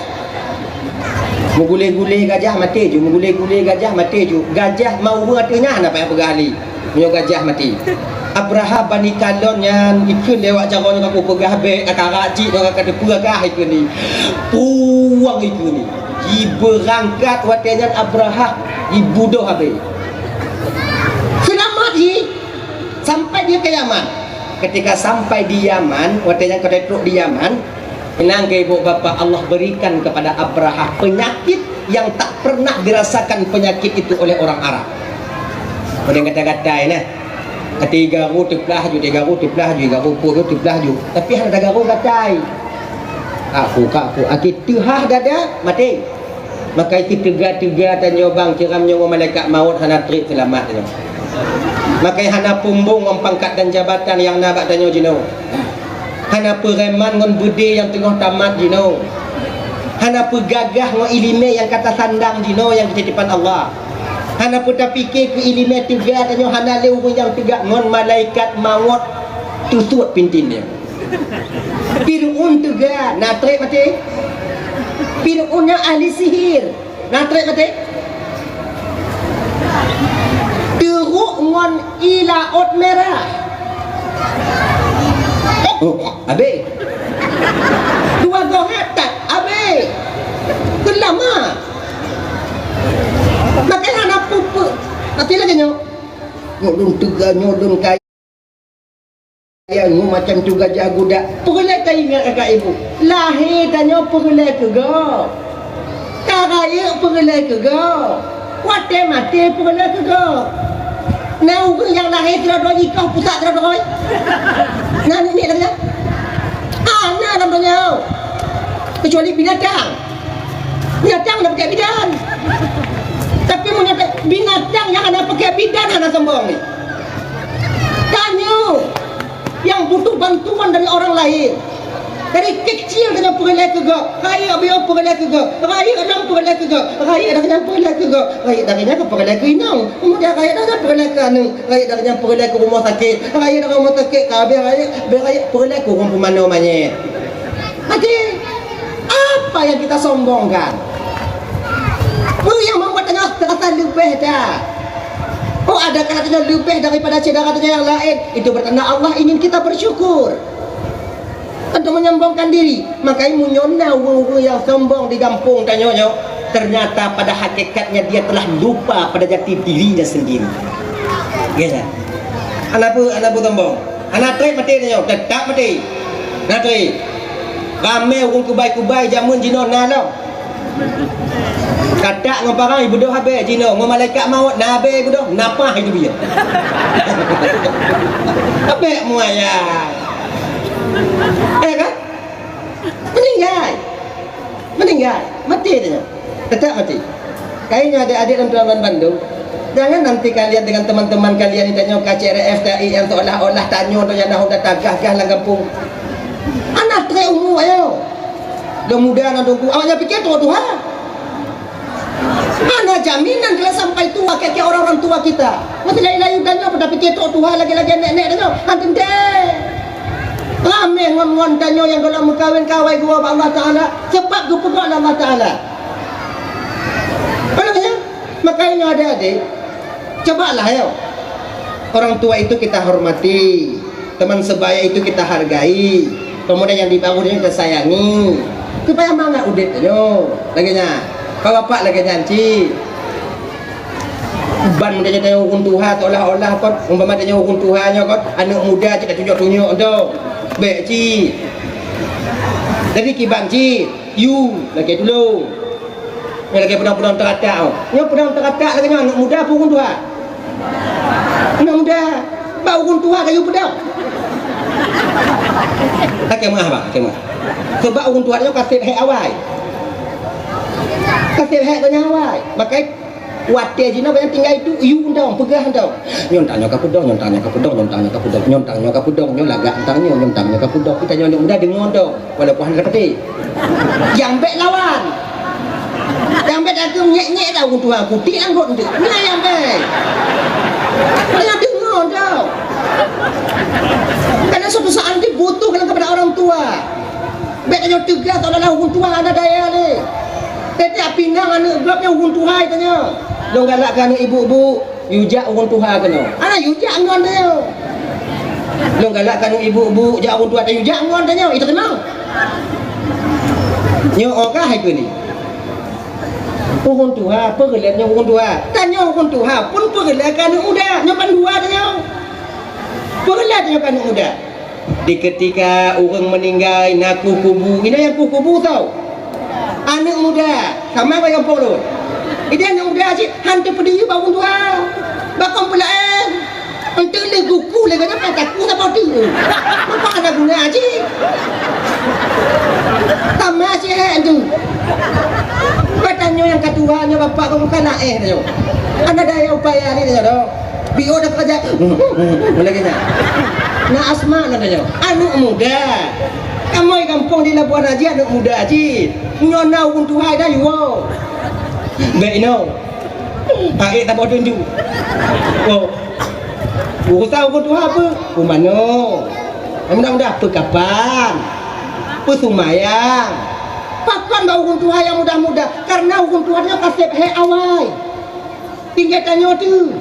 Meugulée-gulée gajah maté ju, meugulée-gulée gajah maté ju. Gajah ma ureuëng ateueh nyan hana payah peugah ahli. Meunyoe gajah maté. Abrahah Bani Kalon nyan ikheun lewat jaroe nyoe ka kupeugah bék, ka karak cit nyoe ka teupeugah ikheun ni. Puwang ikheun ni. Jibeurangkat watée nyan Abrahah jibudoh habéh. Seulamat jih sampai di ke Yaman. Ketika sampai di Yaman, watée nyan ka trok di Yaman, Inang keu ibu bapa Allah berikan kepada Abrahah penyakit yang tak pernah dirasakan penyakit itu oleh orang Arab. Pada gata-gata nah. Kata garu teuplah ju, garu teuplah ju, garu pun teuplah ju. Tapi hana garu gatai. Aku kak aku aki teuhah dada mati. Maka itu teuga-teuga tanyoe bang ceram nyoe malaikat maut hana treb seulamat nyoe. Maka hana pumbong ngon pangkat dan jabatan yang na bak tanyoe jinoe. Hana peureman ngon beudé nyang teungoh tamat jinoe. Hana peugagah ngon iéleumé nyang ka tasandang jinoe nyang keutitipan Allah. Hana peutapike keu iéleumé teuga tanyoe hana lé ureuëng nyang teuga ngon malaikat mawöt teusuet pintin nyoe. Fir'aun teuga na treb maté. Fir'aun nyan ahli sihir. Na treb maté. Teurok ngon i laôt mirah. Oh, habéh. Dua goh hatat, habéh. Keulama. Makai hana pupu. Tapi lagée nyoe. Nyoe lôn teuga, nyoe lôn kaya. Nyang macam tu gajah guda. Peureulée taingat kakak ibu. Lahé tanyoe peureulée keu gob. Ka rayeuk peureulée keu gob. Watée maté peureulée keu gob. Na ureuëng nyang lahé sidroe-droe jikoh pusak sidroe-droe. Na aneuk miet lagée nyan? Hana lam donya. Kecuali binatang. Binatang hana pakai bidan. Tapi meunyoe binatang nyang hana pakai bidan hana sombong ni. Tanyoe yang butuh bantuan dari orang lain. Dari kecil tanyoe peureulée keu gob, rayeuk biôh peureulée keu gob, rayeuk dong peureulée keu gob, rayeuk dari nyan peureulée keu gob, rayeuk dari nyan peureulée keu inong, kemudian rayeuk dari nyan peureulée keu aneuk, rayeuk dari nyan peureulée keu rumoh sakét, rayeuk dari rumoh sakét ka habéh rayeuk, habéh rayeuk peureulée keu ureuëng pumanö manyét. Maté. Apa yang kita sombongkan? Peue nyang membuat tanyoe terasa leubeh dah? Oh, ada kala tanyoe leubeh daripada syedara tanyoe nyang laén. Itu bertanda Allah ingin kita bersyukur. Untuk menyombongkan diri. Makanya meunyoe na ureuëng-ureuëng nyang sombong di gampông tanyoe nyoe, ternyata pada hakikatnya dia telah lupa pada jati dirinya sendiri. Ya, ya. Hana peue, hana peue sombong. Hana treb maté tanyoe, teutap maté. Hana treb. Ramé ureuëng kubai-kubai jameun jinoe na lom. Katak ngon parang ibeudôh abée jinoe, ngon malaikat maut na abée ibeudôh, na paih idubiet. Abée muaya. Eh kan? Meninggai. Meninggai. Mati dia. Tetap mati. Kainyoe adik-adik dan tuan-tuan bandum, jangan nanti kalian dengan teman-teman kalian ni tanyoe ka C R F T I yang seolah-olah tanyoe tu nyang dah udah tagah-gah lam gampông. Anak trek umu ayo. Dah muda na tunggu, awaknya pikir tua-tua. Mana jaminan kalau sampai tua kayak, kayak orang-orang tua kita? Masih layu-layu tanyoe pada pikir tua-tua lagi-lagi nenek-nenek tanyoe. Hantu deh. Ramé ngon-ngon tanyoe nyang golom meukawén kawai geuwoe bak Allah Taala, sebab geupeugah lé Allah Taala. Makanya, makanya adik-adik, cobalah ya. Orang tua itu kita hormati, teman sebaya itu kita hargai, pemuda yang di bawah itu kita sayangi. Supaya mangat udép tanyoe. Lagèe nyan. Pak bapak lagèe nyan cit. Ban tanyoe-tanyoe ureueng tuha seolah-olah kon, umpama tanyoe ureueng tuha nyoe kon, aneuk muda cit tatunjuk-tunjuk tu. Bèk cit. Jadi kiban cit, yue lakèe tulông. Nyoe lagèe peudong-peudong teuratak, oh. Nyoe peudong teuratak lagèe nyoe aneuk muda apa ureueng tuha? Aneuk muda. Bak ureueng tuha ka yue peudong. Lakèe meu'ah, bah, lakèe meu'ah. Sebab ureueng tuha nyoe ka sép hék awai. Ka sép hék geuh nyan awai. Makai watèe jinoe banyak tinggai tu, yue undong, peugah undong. Nyoe tang nyoe ka peudong, nyoe tang nyoe ka peudong, nyoe tang nyoe ka peudong, nyoe tang nyoe ka peudong, nyoe lagak tang nyoe, nyoe tang nyoe ka peudong. Kita nyoe aneuk muda deungö undong. Walaupun hana teupeue. Nyang bèk lawan. Nyang bèk takheun nyèk-nyèk dah ureueng tuha, kutik anggôt eunteuk. Nyan nyang bèk. Nyan deungö dah. Karena suatu saat nanti butuh kalian kepada orang tua. Bèk tanyoe teugas, seolah-olah ureueng tuha hana daya lé. Tiep-tiep pinang aneuk gob nyan ureueng tuha tanyoe. Lôn galak keu aneuk ibu-ibu, yue jak ureueng tuha keunoe. Hana yue jak ngon tanyoe. Lôn galak keu aneuk ibu-ibu, jak ureueng tuha, yue jak ngon tanyoe. Itu keunoe. Nyoe oh ka hai keunoe. Ureueng tuha, peureulèe nyoe ureueng tuha. Tanyoe ureueng tuha pun peureulèe keu aneuk muda. Nyoe ban dua tanyoe. Peureulèe tanyoe keu aneuk muda. Di ketika ureueng meuninggai na kuh kubu, inoe nyang kuh kubu tau. Aneuk muda, sama ngon nyang gampông lôn. Jadi aneuk muda cit han teupeudiyeu bak ureueng tuha. Bak kaum peulaén. Eunteuk lé guku lé gata payah takue saboh teuk. Maka hana guna cit. Tamah cit hék tu. Bak tanyoe nyang ka tuha nyoe bapak kau bukan laén nyoe. Hana daya upaya ni nyoe doh. Bio dah kerja. Lagi nyan. Na asma na nyoe. Aneuk muda. Kamoe gampông di Labuhan Haji aneuk muda cit. Nyoe na ureueng tuha dah yue. Bèk inoe. Taék taboh tunjuk. Oh. Urusan ureueng tuha apa? Peumanö. Mudah-mudah peukapan. Peusumayang. Pakon bak ureueng tuha nyang mudah-mudah? Karena ureueng tuha nyoe ka sép hék awai. Tinggai tanyoe tu.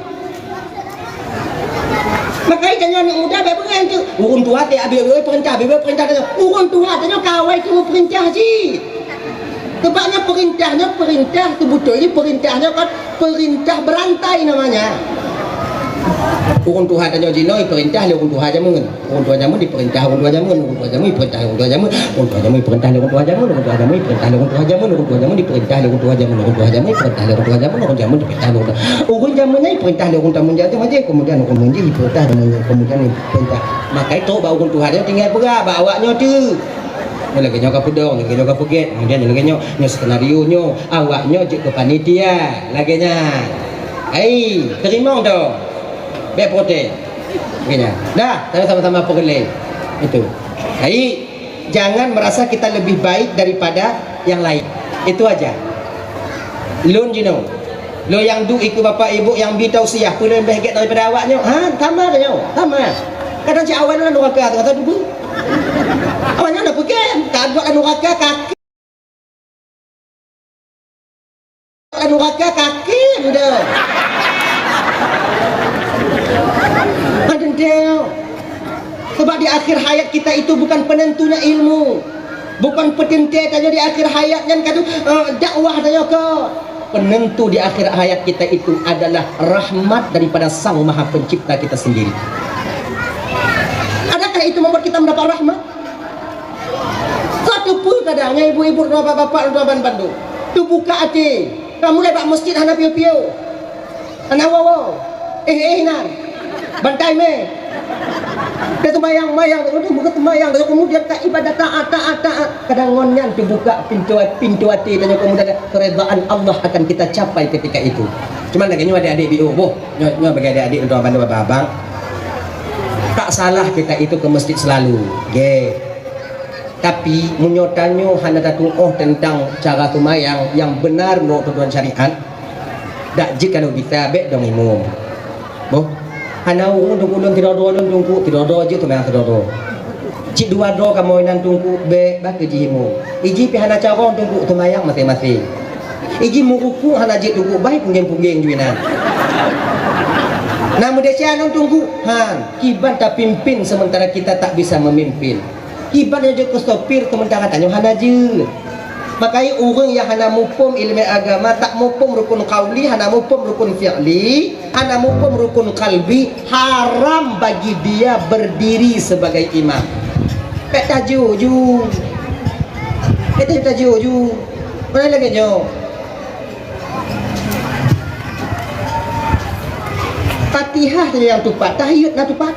Makanya tanyoe aneuk muda bèk beungèh tu. Ureueng tuha teuh abéh-abéh peurintah, abéh-abéh peurintah tanyoe. Ureueng tuha tanyoe ka awai teumeupeurintah cit. Sebab nyoe peurintah nyoe, peurintah seubeutôi jih peurintah nyoe kan peurintah berantai namanya. Ureueng tuha tanyoe jinoe peurintah lé ureueng tuha jameun. Ureueng tuha jameun dipeurintah ureueng tuha jameun, ureueng tuha jameun dipeurintah lé ureueng tuha jameun, ureueng tuha jameun dipeurintah lé ureueng tuha jameun, ureueng tuha jameun dipeurintah lé ureueng tuha jameun, ureueng tuha jameun dipeurintah lé ureueng tuha jameun, ureueng jameun dipeurintah lé ureueng tuha. Ureueng jameun nyan dipeurintah lé ureueng jameun nyan, kemudian ureueng jameun jih dipeurintah, kemudian dipeurintah. Maka itu bak ureueng tuha nyoe tinggai peugah bak awak nyoe tu. Nyoe lagèe nyoe ka peudong, lagèe nyoe ka peugèt, kemudian lagèe nyoe, nyoe skenario nyoe, awak nyoe jeuet keu panitia, lagèe nyan. Hai, teurimong tu. Bèk protes. Lagèe nyan. Dah, sama-sama peureulèe. Itu. Hai, jangan merasa kita lebih baik daripada yang lain. Itu aja. Lôn jinoe. Lôn nyang duek ikeue bapak ibu nyang bi tausiah, peue lôn bèh gèt daripada awak nyoe? Ha, sama tanyoe, sama. Kadang cit awak nyoe lam nuraka tu, kata dulu. Awak nyoe dah peugah, ka agak lam nuraka, kaki lam nuraka, kaki dah. Ada dia. Sebab di akhir hayat kita itu bukan penentunya ilmu. Bukan peuteuntèe tanyoe di akhir hayat nyan ka tu, eh, dakwah tanyoe ka. Penentu di akhir hayat kita itu adalah rahmat daripada Sang Maha Pencipta kita sendiri. Adakah itu membuat kita mendapat rahmat? Satu pun kadang, ya ibu-ibu, bapak-bapak, tuan bandum. Teubuka até. Ka mulai bak meuseujid hana piôh-piôh. Hana woe-woe. Eh, eh, nan. Bantai mé. Ka teumayang-mayang, teumayang, kemudian ka ibadah taat, taat, taat. Kadang ngon nyan teubuka pintoe, pintoe até tanyoe, kemudian keridaan Allah akan kita capai ketika itu. Cuman lagèe nyoe adik-adik biôh, boh. Nyoe, nyoe bagi adik-adik, untuk abang, abang-abang. Tak salah kita itu ke masjid selalu. Nggih. Tapi, meunyoe tanyoe hana tatu'oh teuntang cara seumayang nyang beunar meunurot tuntutan syariat, dak jeuet kalau bisa bèk dong imum. Boh, hana ureueng dong ulôn sidroe-droe lôn Teungku, sidroe-droe jeuet seumayang sidroe-droe. Cit dua droe kamoe nan Teungku, bèk, bah keu jih imum. Iji pih hana carông Teungku, seumayang maséng-maséng. Iji meurukuk hana jeuet Teungku, bah punggeng-punggeng ju inan. Na meudesya lôn Teungku, han, kiban tapimpin sementara kita tak bisa memimpin. Kiban nyang jeuet keu sopir, sementara tanyoe hana jeuet. Makajih ureueng nyang hana muphom ileumèe agama, tak muphom rukun qauli, hana muphom rukun fi'li, hana muphom rukun qalbi, haram bagi dia berdiri sebagai imam. Bèk tajuju. Bèk tajuju. Peue lagèe nyoe. Fatihah saja nyang teupat, tahiyat na teupat.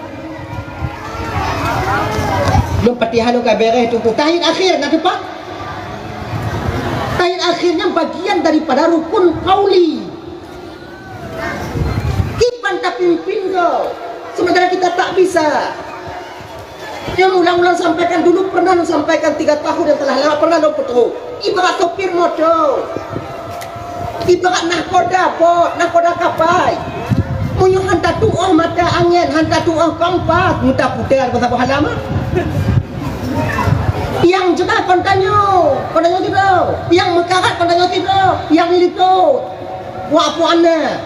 Lom Fatihah lom ka bèrèh Teungku, tahiyat akhir na teupat. Tahiyat akhir nyan bagian daripada rukun qauli. Kiban tapimpin gob, sementara kita tak bisa. Nyang ulang-ulang sampaikan dulu, pernah lôn sampaikan tiga tahun yang telah lewat, pernah lôn peutrok. Ibarat sopir moto. Ibarat nahkoda bot, nahkoda kapai. Meunyoe han tatu'oh mata angén, han tatu'oh kompas, meuta putéh bak saboh halaman. Nyang jeubah kon tanyoe, kon tanyoe sidroe. Nyang meukarat kon tanyoe sidroe. Nyang likot. Wak puana.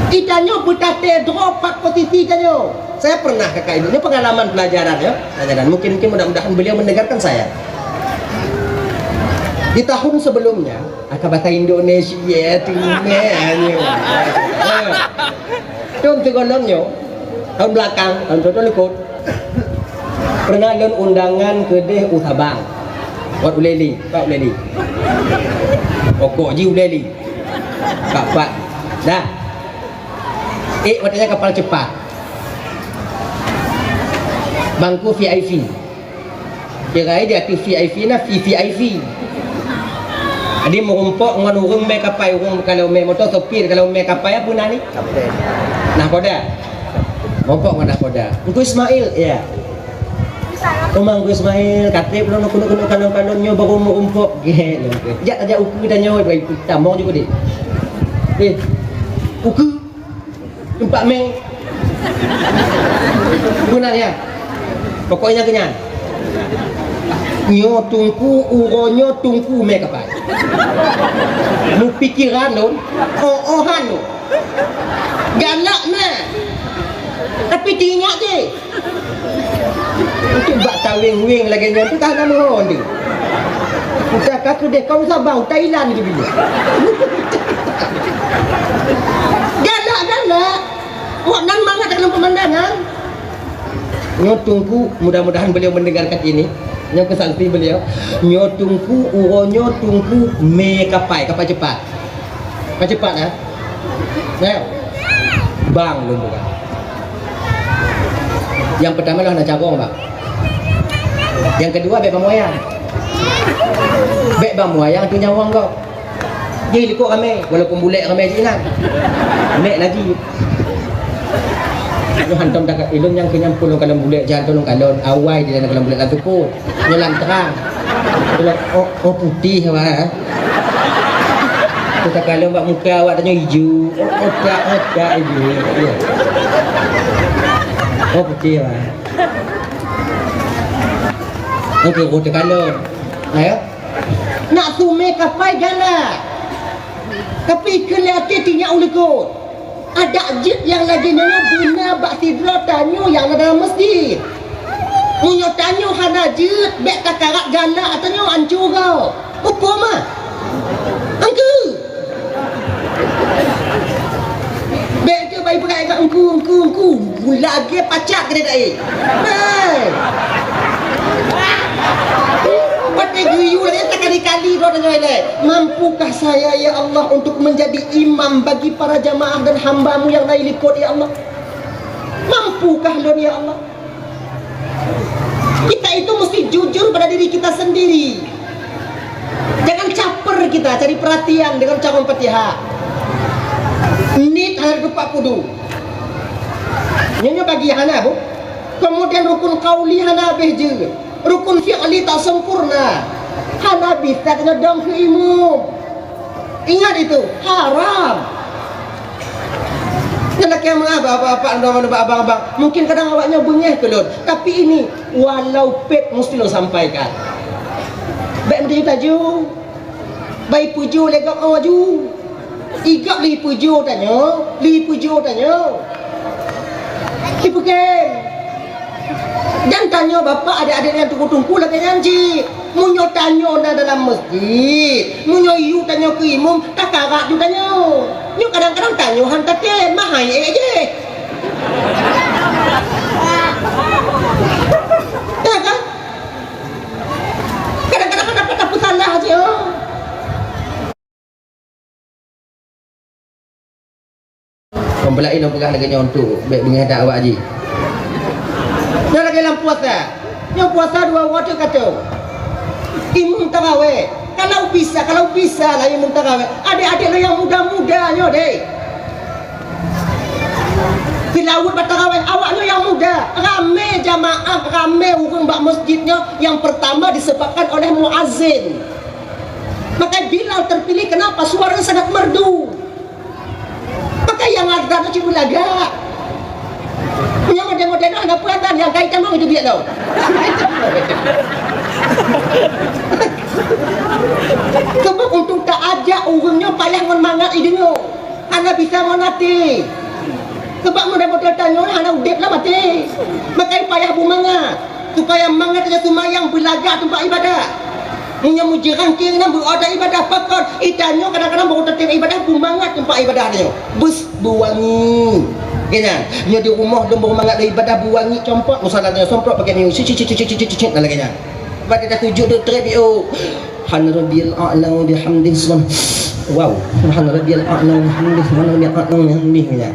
Itanyoe beutaté droe pat posisi tanyoe. Saya pernah kakak ini, ini pengalaman pelajaran ya, pelajaran. Mungkin, mungkin mudah-mudahan beliau mendengarkan saya. Di tahun sebelumnya, aka bahasa Indonesia tu nyoe. Tahun sigohlom nyoe, tahun belakang, tahun, tahun likot. Pernah lôn undangan keudeh u Sabang. Wat Ulèe Lheue, Pak Ulèe Lheue. Pokok jih Ulèe Lheue. Pak, Pak. Dah. Eh, watèe nyan kapal cepat. Bangku V I P. Kira di ateueh V I P na V V I P. Jadi meurumpok ngon ureueng mè kapai, ureueng kalau mè moto sopir, kalau mè kapai apa na ni? Kapten. Nahkoda. Meurumpok ngon nahkoda. Teungku Ismail, ya. Uma Teungku Ismail, ka trép lôn keuneuk-keuneuk kalon-kalon nyoe baru meurumpok. Gèt lôn. Jak tajak ukeue tanyoe, bagi tamong jih deh. Eh, ukeue. Teumpat mè. Beuna nyan. Pokoknya keu nyan. Nyoe Teungku, uroe nyoe Teungku mè kapai. Meupikiran lôn, oh-ohan lôn. Galak na. Tapi teuingat deh. Untuk bak taweng-weng lagèe nyan tu ka hana meuho deh. Udah ka keudeh kaum Sabang, Thailand tu bila. Galak-galak. Awak nan mangat dalam pemandangan. Nyoe Teungku, mudah-mudahan beliau mendengarkan ini. Nyoe keu saksi beliau. Nyoe Teungku, uroe nyoe Teungku mè kapai, kapai cepat. Kapai cepat, ya. Nah, bang lôn buka. Yang pertama lah nak carong, bang. Yang kedua, bèk bang wayang. Bèk bang wayang tu nyawong kau. Jih likot ramè, walaupun bulèk ramè jih inan. Bulèk lagi. Nyoe hantom takat ilôn nyang keu nyampôn lôn kalon bulèk, jangan tolong kalon, awai di dalam kalon bulèk lam tuku. Nyoe lam terang. Tolong, oh, oh putih awak, eh. Tu takalon bak muka awak tanyoe ijo. Oh, otak, otak ijo. Ya. Oh putih awak. Okey, oh takalon. Ayo. Nak sumé kapai galak. Tapi keu lé até tinyak u likot. Adak jeuet nyang lagèe nyoe beuna bak sidroe tanyoe nyang na dalam meuseujid. Meunyoe tanyoe hana jeuet, bèk takarat galak tanyoe ancô gob. Peue mah? Engkeu. Bèk keu bai beurai keu engku, engku, engku. Lagèe pacak keudéh taék. Hei. Watèe geu Tanyoe ilée, "Mampukah saya, ya Allah, untuk menjadi imam bagi para jamaah dan hamba-Mu yang na likot, ya Allah? Mampukah lôn, ya Allah?" Kita itu mesti jujur pada diri kita sendiri. Jangan caper kita cari perhatian dengan cawang Fatihah. Nit hana teupeu kudu. Nyoe, nyoe bagi hana, Bu. Kemudian rukun qauli hana habéh jeuet. Rukun fi'li tak sempurna. Hana bisa kena dong keu imum. Ingat itu, haram. Nyan lakée meu'ah bak bapak-bapak, abang-abang. Mungkin kadang awaknyoe beungéh keu lôn, tapi ini walau pet musti lôn sampaikan. Bék meutaju-taju. Bai pujoe lé gob laju. Igab lé pujoe tanyoe, lé pujoe tanyoe. Ipeuken. Dan tanyoe bapak, adék-adék nyang teungku-teungku lagée nyan cit. Meunyoe tanyoe na dalam masjid, meunyoe yue tanyoe keu imum, takarak ju tanyoe. Nyoe kadang-kadang tanyoe han tatem, mahai ék jih. Ya kan? Kadang-kadang kan dapat tapeusalah cit, oh. Kon peulaén lôn peugah lagée nyoe untuk bék beungéh that awak jih. Nyoe lagée lam puasa. Nyoe puasa dua uroe teuk ka teuh. Imum tarawéh. Kalau bisa, kalau bisa lah imum tarawéh. Adék-adék lôn nyang muda-muda nyoe deh. Seulaweuet bak tarawéh, awak nyoe nyang muda. Ramé jamaah, ramé ureuëng bak masjid nyoe nyang pertama disebabkan oleh muazin. Maka Bilal terpilih, kenapa? Suara sangat merdu. Maka nyang azan tu cuma lagak. Nyang model-model tu hana peue azan, nyang kai tamong itu biak tau. Sebab untuk taajak ureuëng nyoe payah ngon mangat ideungoe. Hana bisa ngon até. Sebab model-model tanyoe hana udeb lam até. Maka payah beumangat. Supaya mangat tanyoe seumayang beulagak teumpat ibadah. Meunyoe meujeurangkéng nan beuoda ibadah pakon, itanyoe kadang-kadang baru tatem ibadah, beumangat teumpat ibadah tanyoe. Bus beuwangi. Keu nyan, nyoe di rumoh dum beumangat lé ibadah beuwangi, compot musala tanyoe, somprot pakai minyeuk, cit, cit, cit, dan lagée nyan. Bak kita tujuk tu trep yo. Subhana rabbiyal a'la wa bihamdih, subhan-, wow. Subhana rabbiyal a'la wa bihamdih, subhana rabbiyal a'la wa bihamdih, ya.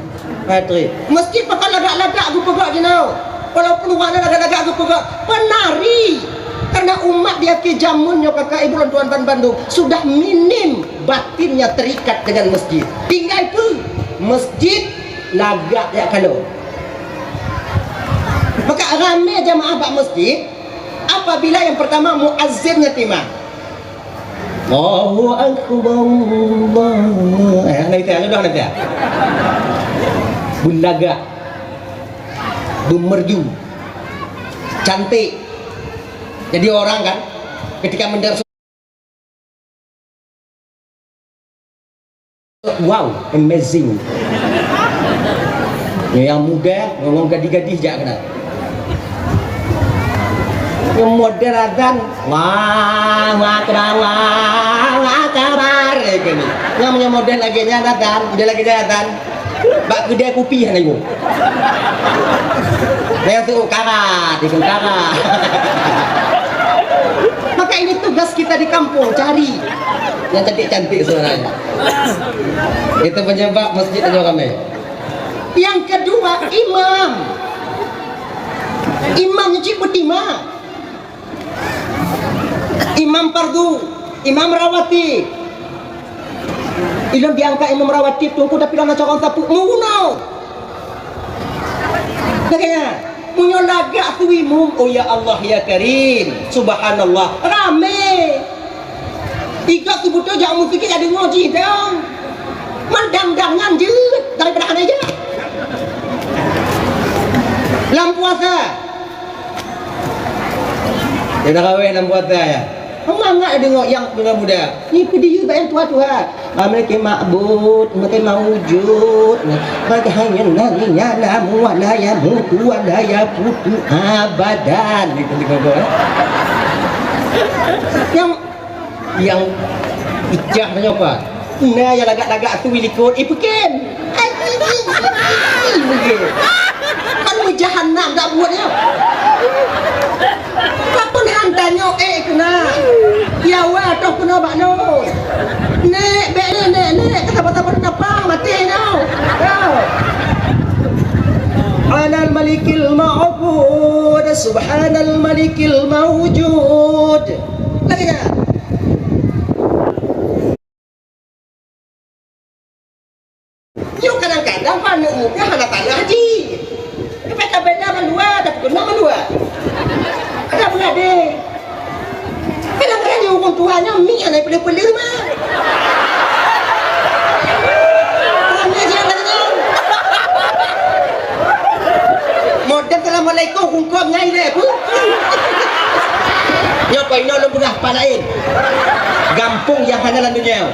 Patri. Masjid pakon lagak-lagak geupeugah jinoe. Walaupun ureuëng na lagak-lagak geupeugah, penari. Karena umat di akhir zaman nyoe, kakak ibu lôn tuan ban bandum, sudah minim batinnya terikat dengan masjid. Tinggai peue? Masjid lagak jak kalo. Maka ramé jamaah bak masjid apabila yang pertama muazzin ngon imam. Allahu Akbar, Allah. Eh, nanti, nanti, nanti. Beulagak. Beumerdu. Cantik. Jadi orang kan, ketika mendengar, wow, amazing. Nyang muda, ngon gadih-gadih jak keunan. Nyang model azan, Allahu Akbar, Allahu Akbar. Eh, gini. Nyang, nyang model lagée nyan azan, model lagée nyan azan. Bak keudè kupi hana iwoe. Nyang tu karat, itu karat. Maka ini tugas kita di kampung, cari yang cantik-cantik suaranya. Itu penyebab masjid itu ramai. Yang kedua, imam. Imam cit beutimang. Imam fardu, imam rawatib. Ilôn diangkat imam rawatib teungku, tapi lôn na corong sapeue, meurunoe. Makanya, meunyoe lagak su imum, oh ya Allah ya Karim, subhanallah, ramé. Ikot seubeutôi jak u meuseujid, jak deungoe jih dong. Mandang-dang nyan jeuet daripada hana jak. Lam puasa, ya, tarawih lam puasa, ya. Mangat deungoe nyang muda-muda. Ni peudiyeu bak nyang tuha-tuha. Memiliki ma'bud, memiliki maujud. Bagi hanya Nabi nyana muwala ya mutu wala ya putu abadan. Gitu, gitu, gitu. Yang, yang ijah nyoe, Pak. Na nyang lagak-lagak tu likot, eh, peuken. Ai, ai, ai, ai, peuken. Kan meujahanam dak buet nyoe. Pakon han tanyoe, eh, keunan. Ya wa toh Keunoe bak lôn. Nèk, bèk nèk, nèk, nèk. Ka sabar-sabar tapang, maté nyoe. Yo. Anal malikil ma'bud, subhanal malikil maujud. Lagèe nyan. Nyoe kadang-kadang aneuk muda hana tanyong haji. Tapi tabeda mandua, tapi keunoe mandua. Ada peugadé. Kadang-kadang di ureueng tuha nyoe mi hana peuleuh-peuleuh mah. Ramé siat lagèe nyan. Model assalamualaikum kungkop ngai lé peue? Nyoe kok inoe lôn peugah pat laén. Gampông nyang hana lam donya.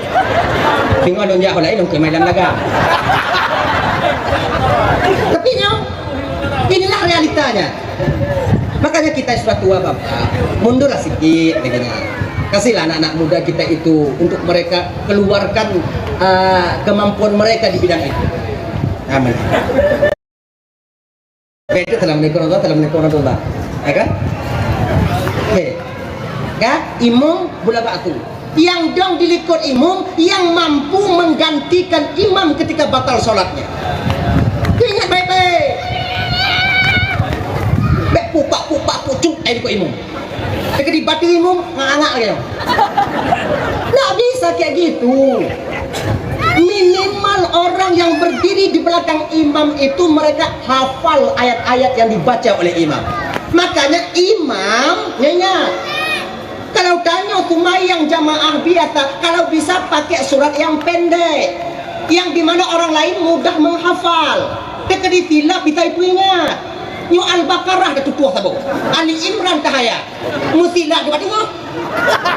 Singoh lôn jak ho laén lôn keumai lam laga. Tapi nyoe, inilah realitanya. Makanya kita sudah tua, Bapak, mundurlah sikit lagèe nyan. Kasihlah anak-anak muda kita itu untuk mereka keluarkan, ah, kemampuan mereka di bidang itu. Amin. Baik, assalamualaikum warahmatullahi, assalamualaikum warahmatullahi. Ya kan? Oke. Kan? Imum bula bak tu. Nyang dong di likot imum nyang mampu menggantikan imam ketika batal sholatnya. Ingat baik-baik. Bèk pupak-pupak pucuk ai likot imum. Ketika dibantu imum, nganga lagèe nyoe. Ndak bisa kayak gitu. Minimal orang yang berdiri di belakang imam itu mereka hafal ayat-ayat yang dibaca oleh imam. Makanya imam, ingat, kalau tanyoe seumayang jamaah biasa, kalau bisa pakai surat yang pendek, yang di mana orang lain mudah menghafal. Teuka disilap bisa ipeuingat. Nyoe Al-Baqarah dah tutoh saboh. Ali Imran tahayat. Meusilap di teungoh.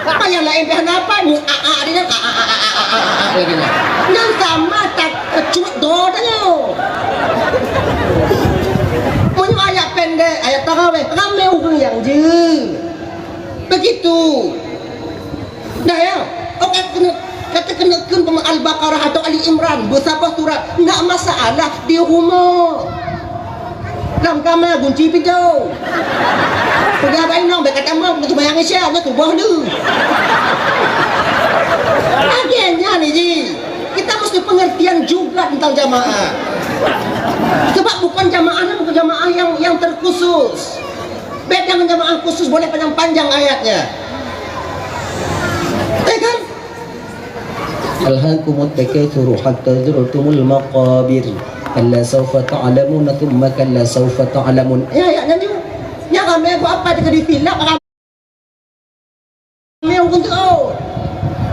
Payah laén pih hana apa, nyoe a, a, a, a, a, a, a, a, a, lagèe nyan. Nyan sama tak kecut do tanyoe. Meunyoe ayat pendek, ayat tarawih, ramé ureueng nyang jeuet. Begitu. Nah, ya. Oke, kena, kata kena kheun Al-Baqarah atau Ali Imran, beusaboh surat, ndak masalah di rumoh. Lam kama gunci pintoe. Peugah bak inong, bèk ka tamong, keu seumayang Isya, nyoe tuboh deuh. Lagèe nyan, Ji. Kita mesti pengertian juga tentang jamaah. Sebab bukan jamaah ni, bukan jamaah yang, yang terkhusus. Beda dengan jamaah khusus boleh panjang-panjang ayatnya. Ya kan? Alhaakumut takatsuru hatta zurtumul maqabir. Kalla saufa ta'lamuna tsumma kalla saufa ta'lamun. Ya, ayatnya ni. Nyang ramé buat apa dia disilap, ramé ureueng teuôt.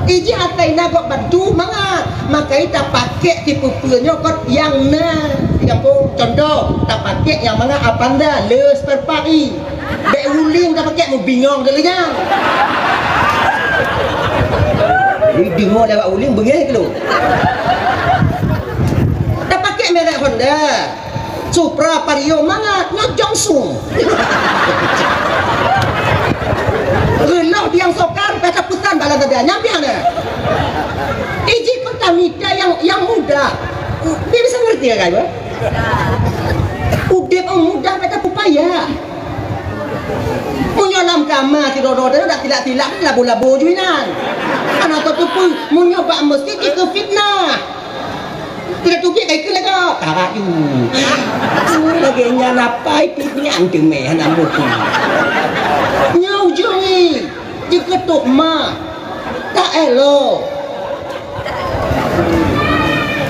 Iji atai na gob bantu mangat. Makai tapakék sipeue-peue nyoe kot nyang na. Di gampông, contoh, tapakék nyang mangat apanda, le spare part i. Bèk uling tapakék meubingong keu lé nyan. Jadi deungoe lewat uling beungéh keu lôn. Tapakék merek Honda. Supra, Vario mangat, nyoe Jong Sung. Reuloh biang sokar, bèk tapeusan bala dada, nyan pian na. Iji kota mita yang, yang mudah. Dia bisa ngerti ya, guys? Udép nyang mudah bèk tapupaya. Meunyoe lam kama sidroe-droe dak tilak-tilak labo-labo ju inan. Hana teupeue, meunyoe bak meuseujid jikeu fitnah. Tidak tubiet kai keu lagak. Tarak ju. Lagèe nyan apai pih nyan teumé hana muphom. Nyoe ujong nyoe. Jikeutok ma. Tak elok.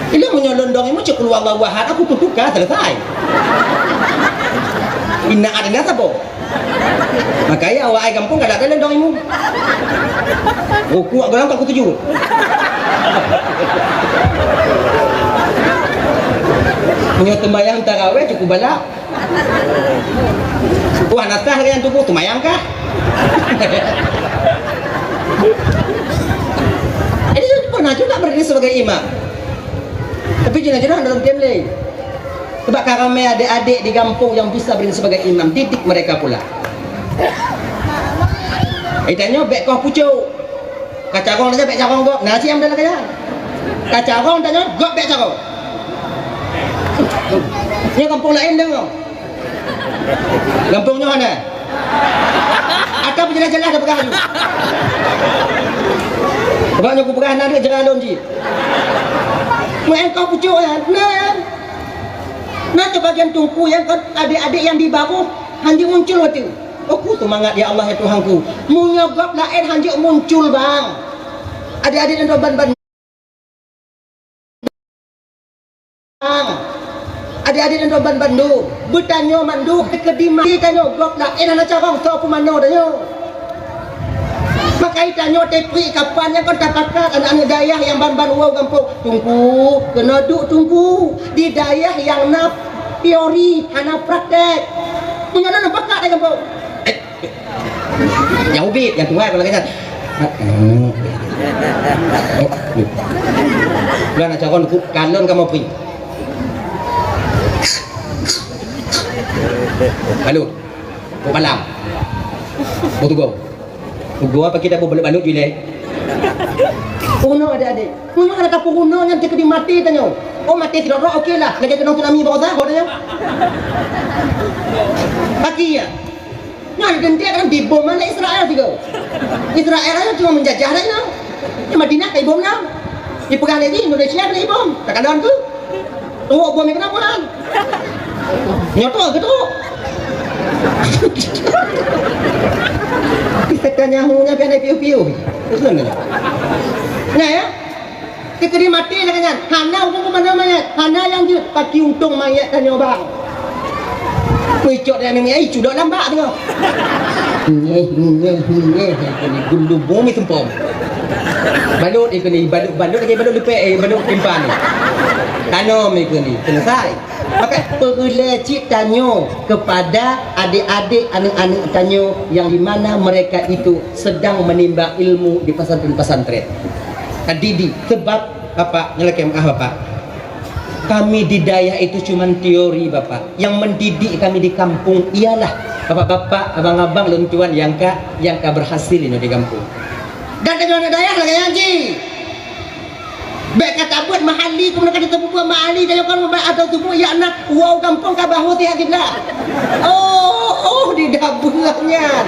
Ilong meunyoe lôn dong imeum cit qul huwallahu ahad, aku tutup ka selesai. Inna a'taina saboh. Makanya awak ai gampông galak lôn dong imeum. Rukuk goh lom ka kutuju. Meunyoe teumbayang tarawih cukup balak. Wah, na sah lagèe nyan tuboh, teumayang kah? Jadi, pernah juga berdiri sebagai imam. Tapi jinoe-jinoe hana lom tem lé. Sebab ka ramé adék-adék di gampông nyang bisa berdiri sebagai imam, didik mereka pula. Itanyoe bèk koh pucôk. Ka carông tanyoe bèk carông gob. Na siam dalam kaya. Ka carông tanyoe gob bèk carông. Nyoe gampông laén deungoe. Gampông nyoe hana. Atawa jeulaih-jeulaih tapeugah laju. Bak nyoe kupeugah na dek jera lôn jih. Meu'en kau pucuk nyan, na. Na teubagian teungku nyang kon adek-adek nyang di baboh hanjeuet muncul watèe. Oh, ku seumangat, ya Allah, ya Tuhanku. Meunyoe gob laén hanjeuet muncul, bang. Adek-adek nyang ban-ban Adek-adek dan rakan bandum, beutanyoe mandum, keudima tanyoe gob laén hana carông soe peumanoe tanyoe. Maka tanyoe teupri kapan nyang kon tapakat aneuk-aneuk dayah nyang ban-ban woe gampông. Teungku, keunoe duek teungku, di dayah nyang na teori hana praktek. Meunyoe na pakat di gampông. Nyang ubit, nyang tuai kalau kata. Bulan nak caron ku kalon kamu pri. Balut. Kok malam. Kok tugo. Tugo apa kita buat balut-balut jule? Kuno adik-adik. Memang ada kapung kuno yang terkena mati tanya. Oh, mati tidak roh, okey lah. Lagi kena tsunami bawah sah, kau tanya. Kaki ya. Nyan geuntiek kan dibom oleh Israel sigoe. Israel nyan cuma menjajah dak nyan. Di Madinah ka ibom nyan. Dipeugah lagi Indonesia kena ibom. Takalon tu. Tuwok bom nyan kenapa han? Nyoto ke tu? Netanyahu nyan pian piu-piu. Betul nyan. Nah ya. Keukeuh mati lagèe nyan, hana ureueng peumanoe manyèt, hana nyang jeuet, paki untông manyèt tanyoe bang. Peucok dan mimi ai cudok lam bak teungoh. Nyeh, nyeh, nyeh, ikeu ni gulu bumi seumpom. Balut ikeu ni, balut, balut lagèe balut lupek, eh, balut timpan ni. Tanom ikeu ni, selesai. Maka peureulèe cit tanyoe kepada adik-adik, aneuk-aneuk tanyoe yang di mana mereka itu sedang menimba ilmu di pesantren-pesantren. Tadi di sebab Bapak, ngelakèe maaf Bapak. Kami di dayah itu cuman teori Bapak. Yang mendidik kami di kampung ialah bapak-bapak, abang-abang lôn tuan yang ka, yang ka berhasil inoe di kampung. Dan tanyoe aneuk dayah lagèe nyan cit. Bèk ka tabeuet mahali, kemudian ka teupeubeuet mahali, tanyoe kon bak atau tubuh, ya na, wow gampông ka bahu tiha kiblat. Oh, oh, di dabeuh nyan.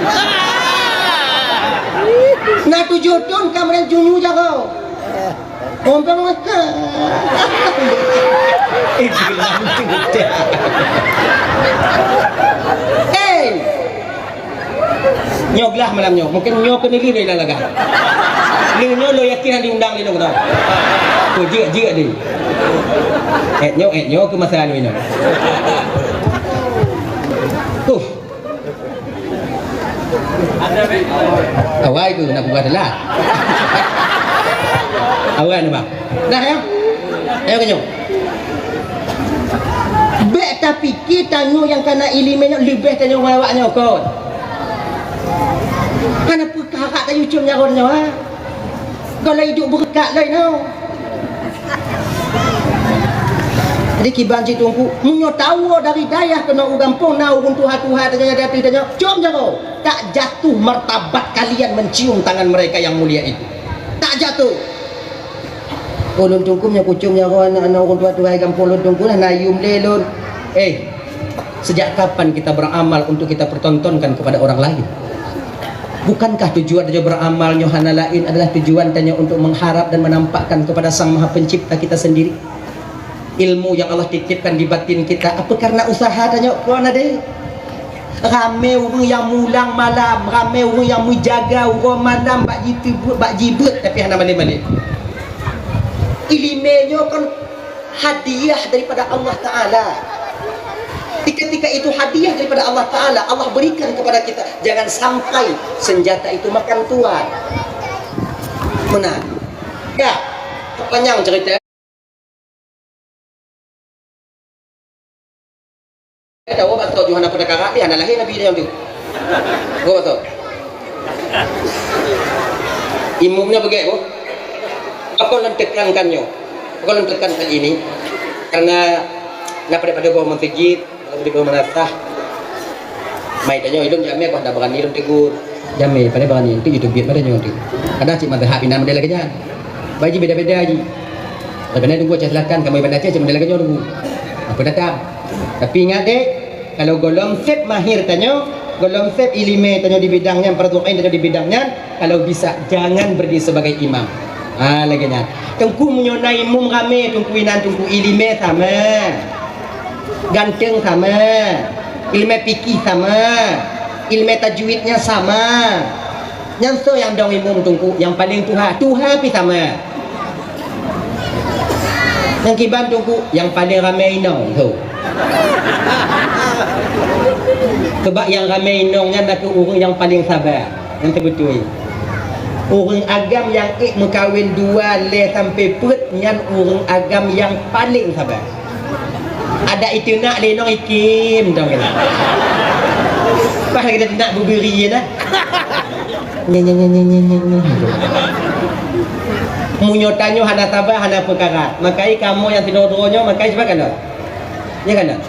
Na tujoh thon ka meunan junyu jaroe. Ompong meuka. Eh, jilah. Eh. Nyoe glah malam nyoe. Mungkin nyoe keuneuk lé lagak. Lé nyoe lo yakin hana diundang lé nyoe tau. Tu jeuet-jeuet deh. Eh nyoe, eh nyoe keu masa nyoe nyoe. Tuh. Awai ku nak buat lah. Awai ni bang. Dah ya? Ayo kenyong. Bèk tapike tanyoe nyang kana ileumèe nyoe leubeh tanyoe ngon awak nyoe kon. Hana peukara tanyoe cöm nyaron nyoe ha. Gohlom iduek beureukat lé nyoe. Jadi kiban cit teungku, meunyoe tawoe dari dayah keunoe u gampông na ureueng tuha-tuha tanyoe nyang di ateueh tanyoe, cöm jaroe, tak jatuh martabat kalian mencium tangan mereka yang mulia itu. Tak jatuh. Oh, lôn teungku nyoe kucöm nyoe aneuk-aneuk ureueng tuha-tuha gampông lôn teungku nah, na yum lé lôn. Eh, sejak kapan kita beramal untuk kita pertontonkan kepada orang lain? Bukankah tujuan tanyoe beramal nyoe hana lain adalah tujuan tanyoe untuk mengharap dan menampakkan kepada Sang Maha Pencipta kita sendiri? Ilmu yang Allah titipkan di batin kita, apa karena usaha tanyoe kon adé? Ramé ureueng nyang mulang malam, ramé ureueng nyang meujaga uroe malam bak jiteubiet, bak jibeuet, tapi hana malém-malém. Ileumèe nyoe kan hadiah daripada Allah Taala. Ketika itu hadiah daripada Allah Taala, Allah berikan kepada kita. Jangan sampai senjata itu makan tuan. Meunan. Ya, panjang cerita. Tahu bak tu Yuhana pada karak dia, hana lahé Nabi dia tu. Tahu bak tu. Imumnya begitu. Apa yang tekankan nyo? Apa yang tekankan ini? Karena na pada-pada bawa masjid, pada-pada bawa madrasah. Mai tanyoe ilôn jamé kok dah berani ilôn tegur. Jamé pada berani untuk YouTube pada nyoe tu. Kadang cit mazhab inan model lagèe nyan. Bagi beda-beda ji. Sebenarnya tunggu cek silakan kamu ibadah cek model lagèe nyoe tunggu. Apa datang? Tapi ingat dek, kalau golom sep mahir tanyoe, golom sep ileumèe tanyoe di bidang nyan, fardu ain tanyoe di bidang nyan, kalau bisa jangan berhenti sebagai imam. Ha, lagèe nyan. Teungku, meunyoe na imum ramè, teungku, inan teungku, ileumèe sama. Ganteng sama. Ileumèe fikih sama. Ileumèe tajwidnya sama. Nyan soe nyang dong imum teungku? Nyang paleng tuha. Tuha pih sama. Nyang kiban teungku, nyang paleng ramè inong tu. Sebab nyang ramè inong nyan nakeuh ureueng nyang paleng saba. Nyang teubeutôi. Ureueng agam nyang ék meukawen dua, lhèe sampoe peuet, nyan ureueng agam nyang paleng saba. Adak iteunak lé inong ikim, tong keunan. Pas lagèe teunak bubiri na. Nye, nye, nye. Meunyoe tanyoe hana saba, hana peukara. Makai kamoe nyang sidroe-droe nyoe, makai siapa kalon? Nya kalon?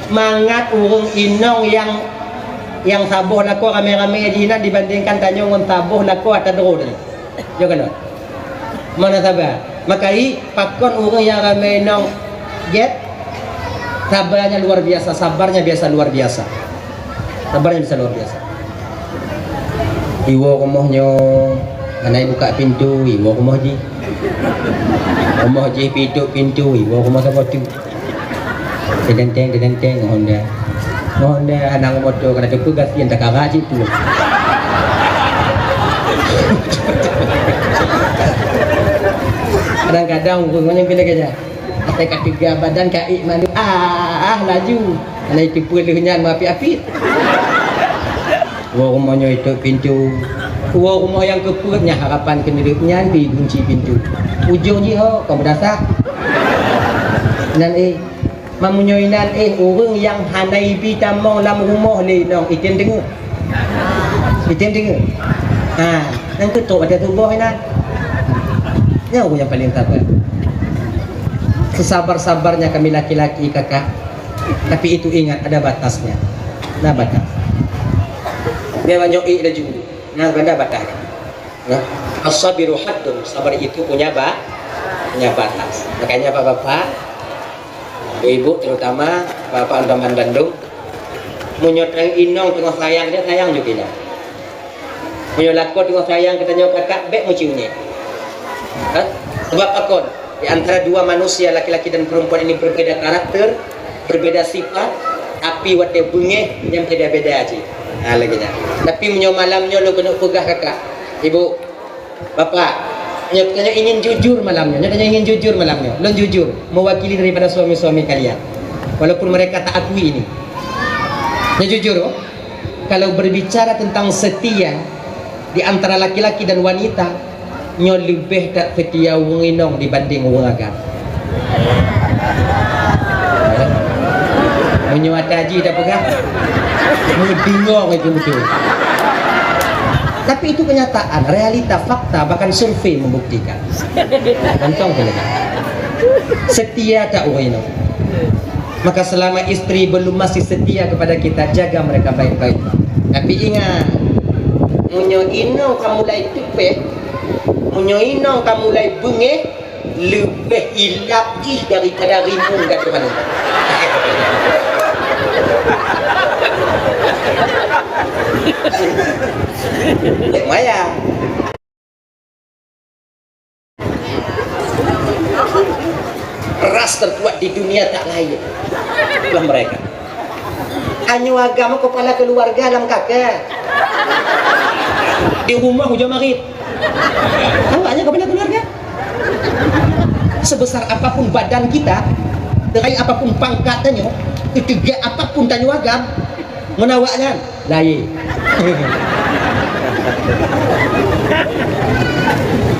Mangat ureueng inong nyang, nyang saboh lakoe ramè-ramè jihnyan dibandingkan tanyoe ngon saboh lakoe ata droe tadi. Yo kalon? Mana saba? Makai pakon ureueng nyang ramè inong gèt? Sabanya luar biasa, sabarnya biasa luar biasa. Sabarnya biasa luar biasa. Iwoe rumoh nyoe, hana ibuka pintu, iwoe rumoh jih. Rumoh jih pih itôp pintu, iwoe rumoh saboh teuk. Tedenteng, tedenteng, ngon Honda. Ngon Honda, hana ngon moto, kana teupeue gasien takara cit tu. Kadang-kadang ureueng ngon nyang pilih kerja. Asai ka teuga badan ka ék mandum, ah, ah, laju. Hana teupeue lheueh nyan meuapit-apit. Woe rumoh nyoe itôp pintu. Woe rumoh nyang keupeuet nyan harapan keuneulheueh nyan pih gunci pintu. Ujong jih ho, kon meudasah. Nan éh, meunyoe inan éh, ureueng nyang hana ibi tamong lam rumoh lé inong, item deungoe. Item deungoe. Ha, nyang keutok watèe tuboh inan. Nyan ureueng nyang paleng sabar. Sesabar-sabarnya kami laki-laki, kakak. Tapi itu ingat, ada batasnya. Ada batas. Biar banyak ik laju. Nah, benda batas. Nah, as-sabiru haddun, sabar itu punya ba-, punya batas. Makanya bapak-bapak, ibu-ibu terutama, bapak teman bandung, meunyoe inong teungoh sayang, dia sayang juga inong. Meunyoe lakoe teungoh sayang geutanyoe kakak, bèk meucium nyan. Ha? Sebab pakon? Di antara dua manusia, laki-laki dan perempuan ini berbeda karakter, berbeda sifat, tapi watèe beungèh nyang beda-beda cit. Ha, lagèe nyan. Tapi meunyoe malam nyoe lôn keuneuk peugah kakak, ibu, bapak, nyoe tanyoe ingin jujur malam nyoe, nyoe tanyoe ingin jujur malam nyoe. Lôn jujur, mewakili daripada suami-suami kalian. Walaupun mereka tak akui ini. Nyoe jujur, oh. Kalau berbicara tentang setia di antara laki-laki dan wanita, nyoe leubeh that seutia ureueng inong dibanding ureueng agam. Meunyoe ata jih tapeugah, meudeungoe itu beutôi. Tapi itu kenyataan, realita, fakta, bahkan survei membuktikan. Contoh saja. Setia tak ureueng inong? Maka selama istri belum masih setia kepada kita, jaga mereka baik-baik. Tapi ingat, meunyoe inong ka mulai tupeh, meunyoe inong ka mulai beungèh, leubeh ilap jih daripada rimueng gadoh aneuëk. Lumayan. Ras terkuat di dunia tak lain adalah mereka. Tanyoe agam kepala keluarga lam kaka. Di rumah ujoe marit. Awaknyan kepala keluarga. Sebesar apapun badan kita, setinggi apapun pangkat tanyoe, setegak apapun tanyoe agam, ngon awaknyan laén.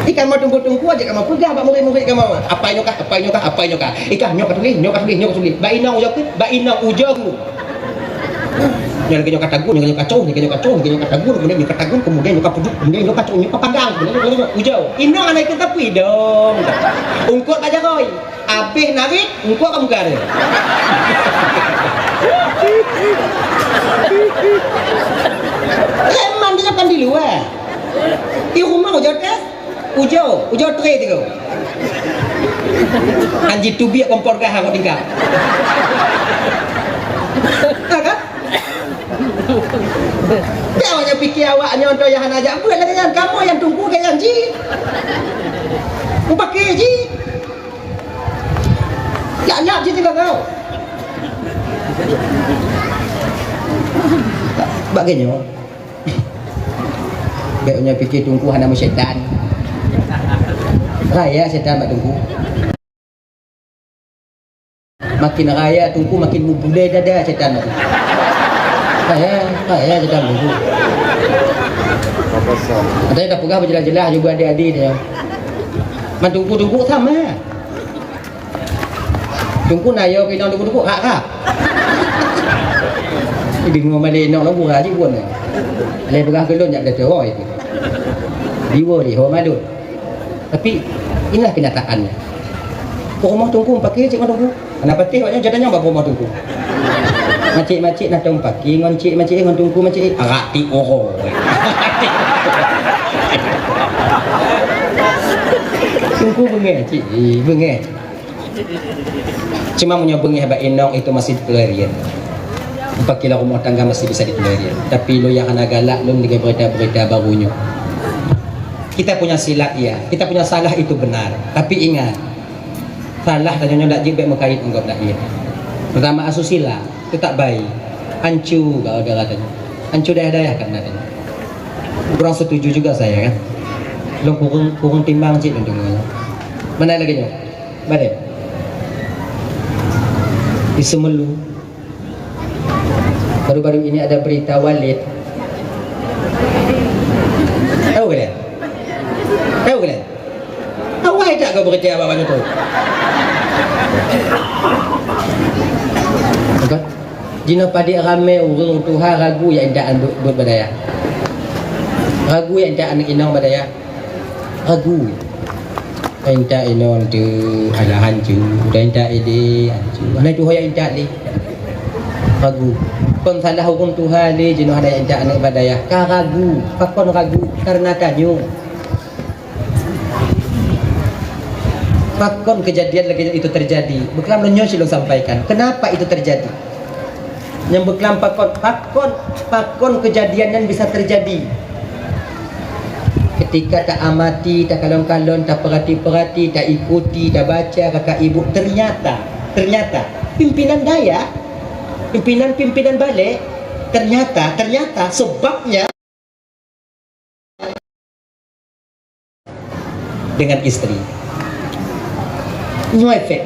Ikan mau tunggu-tunggu aja kamu peugah bak murid-murid kamu. Apa nyoe kah? Apa nyoe kah? Apa nyoe kah? Ikan nyoe ka tuléh, nyoe ka tuléh, nyoe ka tuléh. Bak inong ujoe keuh, bak inong ujoe keuh. Nyoe lagèe nyoe ka tagun, nyoe lagèe nyoe ka coh, nyoe lagèe nyoe ka coh, nyoe lagèe nyoe ka tagun, kemudian nyoe ka peuduek, kemudian nyoe ka cok, nyoe ka panggang, kemudian nyoe ka ujoe. Inong aneuk ikeu tapi dong. Ungkot ka jaroi. Abéh narit, eungkôt ka buka dia. Preman dia kan di luar. Di rumah ujoe teh, ujoe, ujoe tré tiga. Anji tubiek kompor gah aku tinggal. Ha, kan? Dia awak Pike awak nyoe toh nyang hana jak beuet lagèe nyan, kamoe nyang teungku lagèe nyan cit. Mupake cit. Nyap-nyap cit tinggai kau. Bak keu nyoe. Bèk nyoe pike teungku hana meusyaitan. Raya syaitan bak teungku. Makin raya teungku, makin mubulée dada syaitan tu. Raya, raya syaitan tu. Ada yang dah peugah berjelas-jelas juga adik-adik dia. Man teungku-teungku sama. Teungku na yo keu inong teungku-teungku, hak-hak. Deungoe malée inong lagu raji pun. Lé peugah keu lôn jak dah teroi. Diwo di ho madun. Tapi inilah kenyataannya. Peurumoh teungku mupake cit ngon teungku. Hana patéh awak nyoe, jadanyang bak peurumoh teungku. Macik-macik na teungku mupake ngon cik macik, ngon teungku macik, arak tik oro. Teungku beungéh cit, beungéh. Cuma meunyoe beungéh bak inong itu masih ditolerir. Mupake lam rumah tangga masih bisa ditolerir. Tapi lôn nyang hana galak lôn deungon berita-berita baru nyoe. Kita punya silap, iya. Kita punya salah itu benar. Tapi ingat, salah tanyoe nyoe dak jeuet bèk meukait ngon gob dak, iya. Pertama, asusila, teutab bayi. Ancu gara-gara tanyoe. Ancu dayah-dayah karena tanyoe. Kurang setuju juga saya, kan. Lôn kurang, kurang timbang cit lôn deungoe. Mana lagèe nyoe? Balik. Di Seumelu. Baru-baru ini ada berita Walid. Tahu kalian? Tahu kalian? Awai tak kau berita awak-awak tu? Apa? Jinoe padé ramé ureueng tuha ragu jak intat aneuk beuet bak dayah. Ragu jak intat aneuk inong bak dayah. Ragu. Intat inong tu alah hancu, dan intat idéh hancu. Hana tuha jak intat lé. Ragu. Kon salah ureueng tuha lé jinoe hana jak intat aneuk bak dayah. Ka ragu. Pakon ragu? Karena tanyoe. Pakon kejadian lagèe itu terjadi? Beukelam lôn nyoe cit lôn sampaikan. Kenapa itu terjadi? Nyang beukelam pakon, pakon, pakon kejadian nyan bisa terjadi? Ketika taamati, takalon-kalon, tapeurati-peurati, taikuti, tabaca kakak ibu, ternyata, ternyata pimpinan dayah, pimpinan-pimpinan balek, ternyata, ternyata sebabnya dengan istri. Nyoe efek.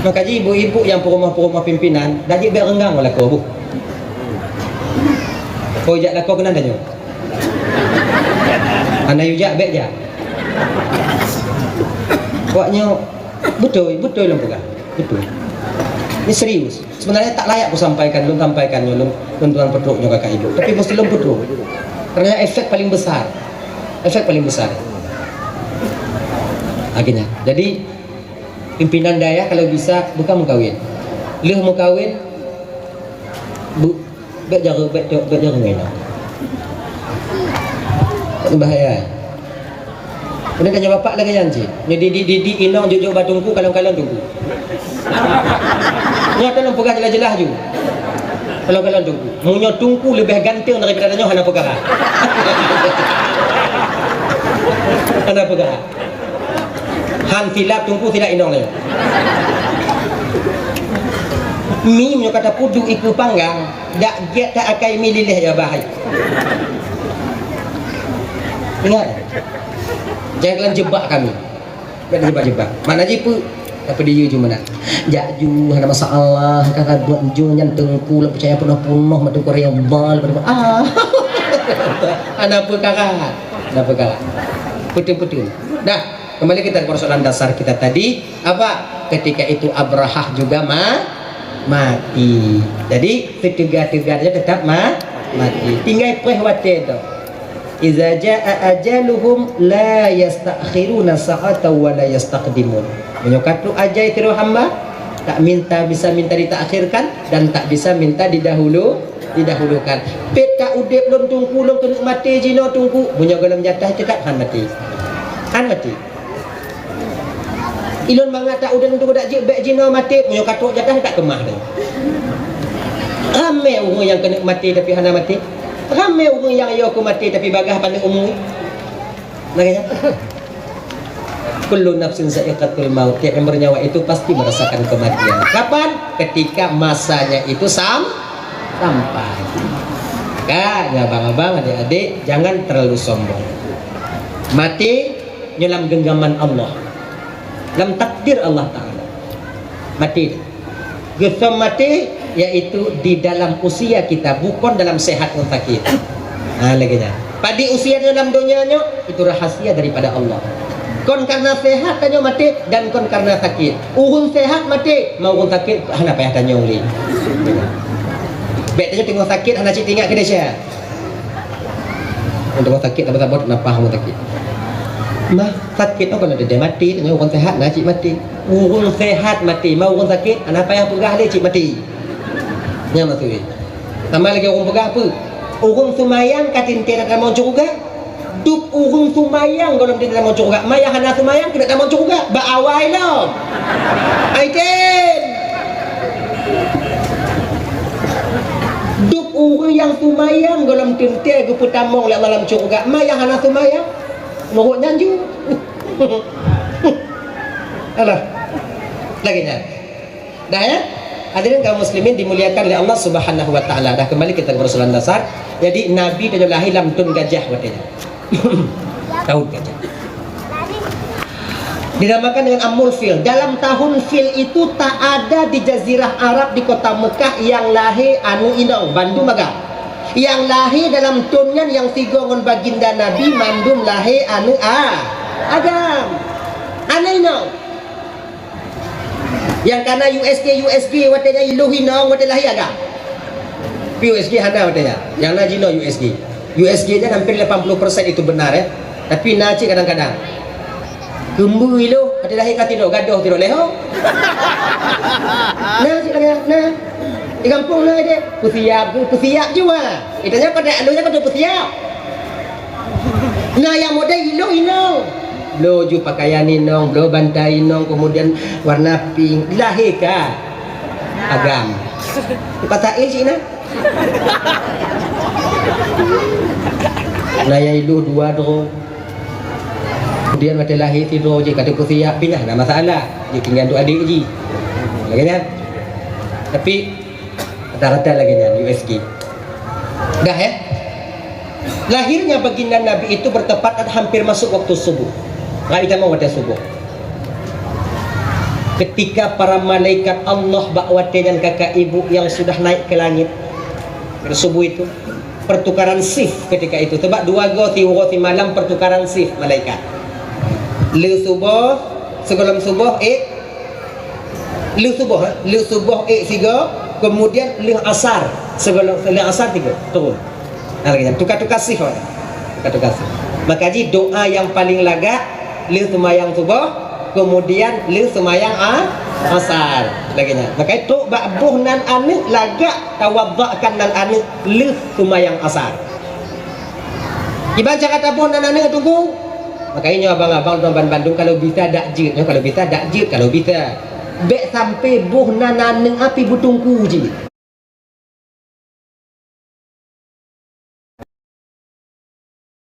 Maka jih ibu-ibu nyang peurumoh-peurumoh pimpinan, dak jeuet bèk reunggang lakoe bu. Kau jak lakoe keunan tanyoe. Hana yue jak, bèk jak. Awak nyoe beutôi, beutôi lôn peugah. Betul. Ini serius. Sebenarnya tak layak kusampaikan, lôn sampaikan nyoe, lôn, lôn tuan peutrok nyoe kakak ibu. Tapi mesti lôn peutrok. Karena efek paling besar. Efek paling besar. Akhirnya. Jadi, pimpinan dayah kalau bisa bukan meukawen. Lheueh meukawen, bu-, bèk jaroe, bèk, bèk jaroe ngon inong. Ini bahaya. Keuneuk tanyong bapak lagèe nyan cit. Nyoe didik-didik inong jok-jok bak teungku, kalon-kalon teungku. Nyoe ka lôn peugah jeulaih-jeulaih ju. Kalon-kalon teungku. Meunyoe teungku leubeh ganteng daripada tanyoe, hana peukara. Hana peukara. Han silap teungku, silap inong tanyoe. Mi meunyoe ka tapeuduek ikeue panggang, dak gèt that akai mi lileh ya bahai. Ingat. Jangan kalian jebak kami. Bèk jebak-jebak. Makna jih peue? Tapi dia ju meunan. Jak ju hana masalah, ka buet ju nyan teungku lam peucaya peunoh-peunoh mak teungku reba leupah. Ah. Hana peukara. Hana peukara. Betul-betul. Dah, kembali kita ke persoalan dasar kita tadi. Apa? Ketika itu Abrahah juga ma-, mati. Jadi, teuga-teuga dia tetap ma-, mati. Tinggai preh watèe tu. "Iza jaa ajaluhum la yasta'khiruna sa'atan wa la yastaqdimun." Meunyoe ka trok ajai sidroe hamba, tak minta, bisa minta ditakhirkan dan tak bisa minta didahulu, didahulukan. Pet ka udép lôn teungku, lôn keuneuk maté jinoe teungku. Meunyoe gohlom jatah teutab han maté. Han maté. Ilôn mangat tak udép lôn teungku dak jeuet bèk jinoe maté, meunyoe ka trok jatah tak keumah lé. Ramé ureueng nyang keuneuk maté tapi hana maté. Ramé ureuëng nyang yo keu maté tapi bagaih paneuk umu. Lagée nyan. Kullu nafsin za'iqatul maut, tiap yang bernyawa itu pasti merasakan kematian. Kapan? Ketika masanya itu sam-, sampai. Maka, abang-abang, adik-adik, jangan terlalu sombong. Maté nyoe lam genggaman Allah, lam takdir Allah Ta'ala. Maté. Geusöm maté, yaitu di dalam usia kita, bukon dalam sehat ngon sakét. Ha, lagée nyan. Padum usia dalam donya nyoe, itu rahasia daripada Allah. Kon karena sehat tanyoe maté dan kon karena sakét. Ureuëng sehat maté, ma ureuëng sakét hana payah tanyoe lé. Bék tanyoe teungoh sakét hana cit teuingat keu desya. Ureuëng sakét, saboh-saboh nafah ureuëng sakét. Nah, sakét nyoe kon ada dia maté, tanyoe ureuëng sehat na cit maté. Ureuëng sehat maté, ma ureuëng sakét hana payah peugah lé cit maté. Nyan maksud jih. Sama lagée ureuëng peugah apa? Ureuëng seumayang ka teuntée tamong syeuruga. Dub ureuëng seumayang gohlom teuntée tamong syeuruga. Ma nyang hana seumayang keuneuk tamong syeuruga. Bak awai lom. Aitem. Dub ureuëng nyang seumayang gohlom teuntée geupeutamong lé Allah lam syeuruga. Ma nyang hana seumayang, nurot nyan ju. Alah. Lagée nyan. Dah, ya? Hadirin kaum muslimin dimuliakan oleh Allah Subhanahu wa Ta'ala. Dah, kembali kita ke persoalan dasar. Jadi, Nabi tanyoe lahé lam thon gajah watée nyan. Tahun gajah. Dinamakan dengan Amul Fil. Dalam tahun Fil itu tak ada di Jazirah Arab, di kota Mekah, nyang lahé aneuk inong, bandum agam. Nyang lahé dalam thon nyan nyang sigoe ngon baginda Nabi, mandum lahé aneuk a-, agam. Aneuk inong. Nyang kana U S G, U S G watée nyan, i lôn inong watée lahé agam. Tapi U S G hana watée nyan. Nyang na jinoe U S G. U S G nyan hampir lapan puluh persen itu benar, ya. Tapi na cit kadang-kadang. Keumbeue i lôn watée lahé ka tidoe, gadôh tidoe lé ho. Na cit lagée nyan, na. Di gampông na deh. Peusiap, peusiap jua. Itu nyan pada anu nyan pada peusiap. Nah, nyang model ilong inong. Bloe ju pakaian inong, bloe bantai inong, kemudian warna pink, dilahé ka agam. Patah eh cik nah. Nah, nyang ilu dua droe. Kemudian watée lahé sidroe jih ka teupeusiap pinah, na masalah. Jih tinggai untuk adik jih. Lagée nyan. Tapi rata-rata lagée nyan U S G. Dah, ya? Lahirnya baginda Nabi itu bertepatan hampir masuk waktu subuh. Nggak ditama watée subuh. Ketika para malaikat Allah bak watée nyan kakak ibu yang sudah naik ke langit, subuh itu, pertukaran shift ketika itu. Sebab dua go, siuroe simalam pertukaran shift malaikat. Le suboh, sigohlom suboh, eh, Lheueh suboh, eh? Lheueh suboh ék sigoe, kemudian lheueh asar, sigoe lheueh asar tiga, turun. Nah, lagée nyan, tukar-tukar shift awak. Tukar-tukar shift. Maka jih doa nyang paleng lagak lheueh seumayang suboh, kemudian lheueh seumayang a-, asar. Lagée nyan. Maka trok bak boh nan aneuk lagak tawadhakkan nan aneuk lheueh seumayang asar. Kiban cara taboh nan aneuk Teungku? Makajih nyoe abang-abang droe ban bandum, kalau bisa dak jeuet, nyoe kalau bisa dak jeuet, kalau bisa. Bék sampai boh nan aneuk api beuteungku jih.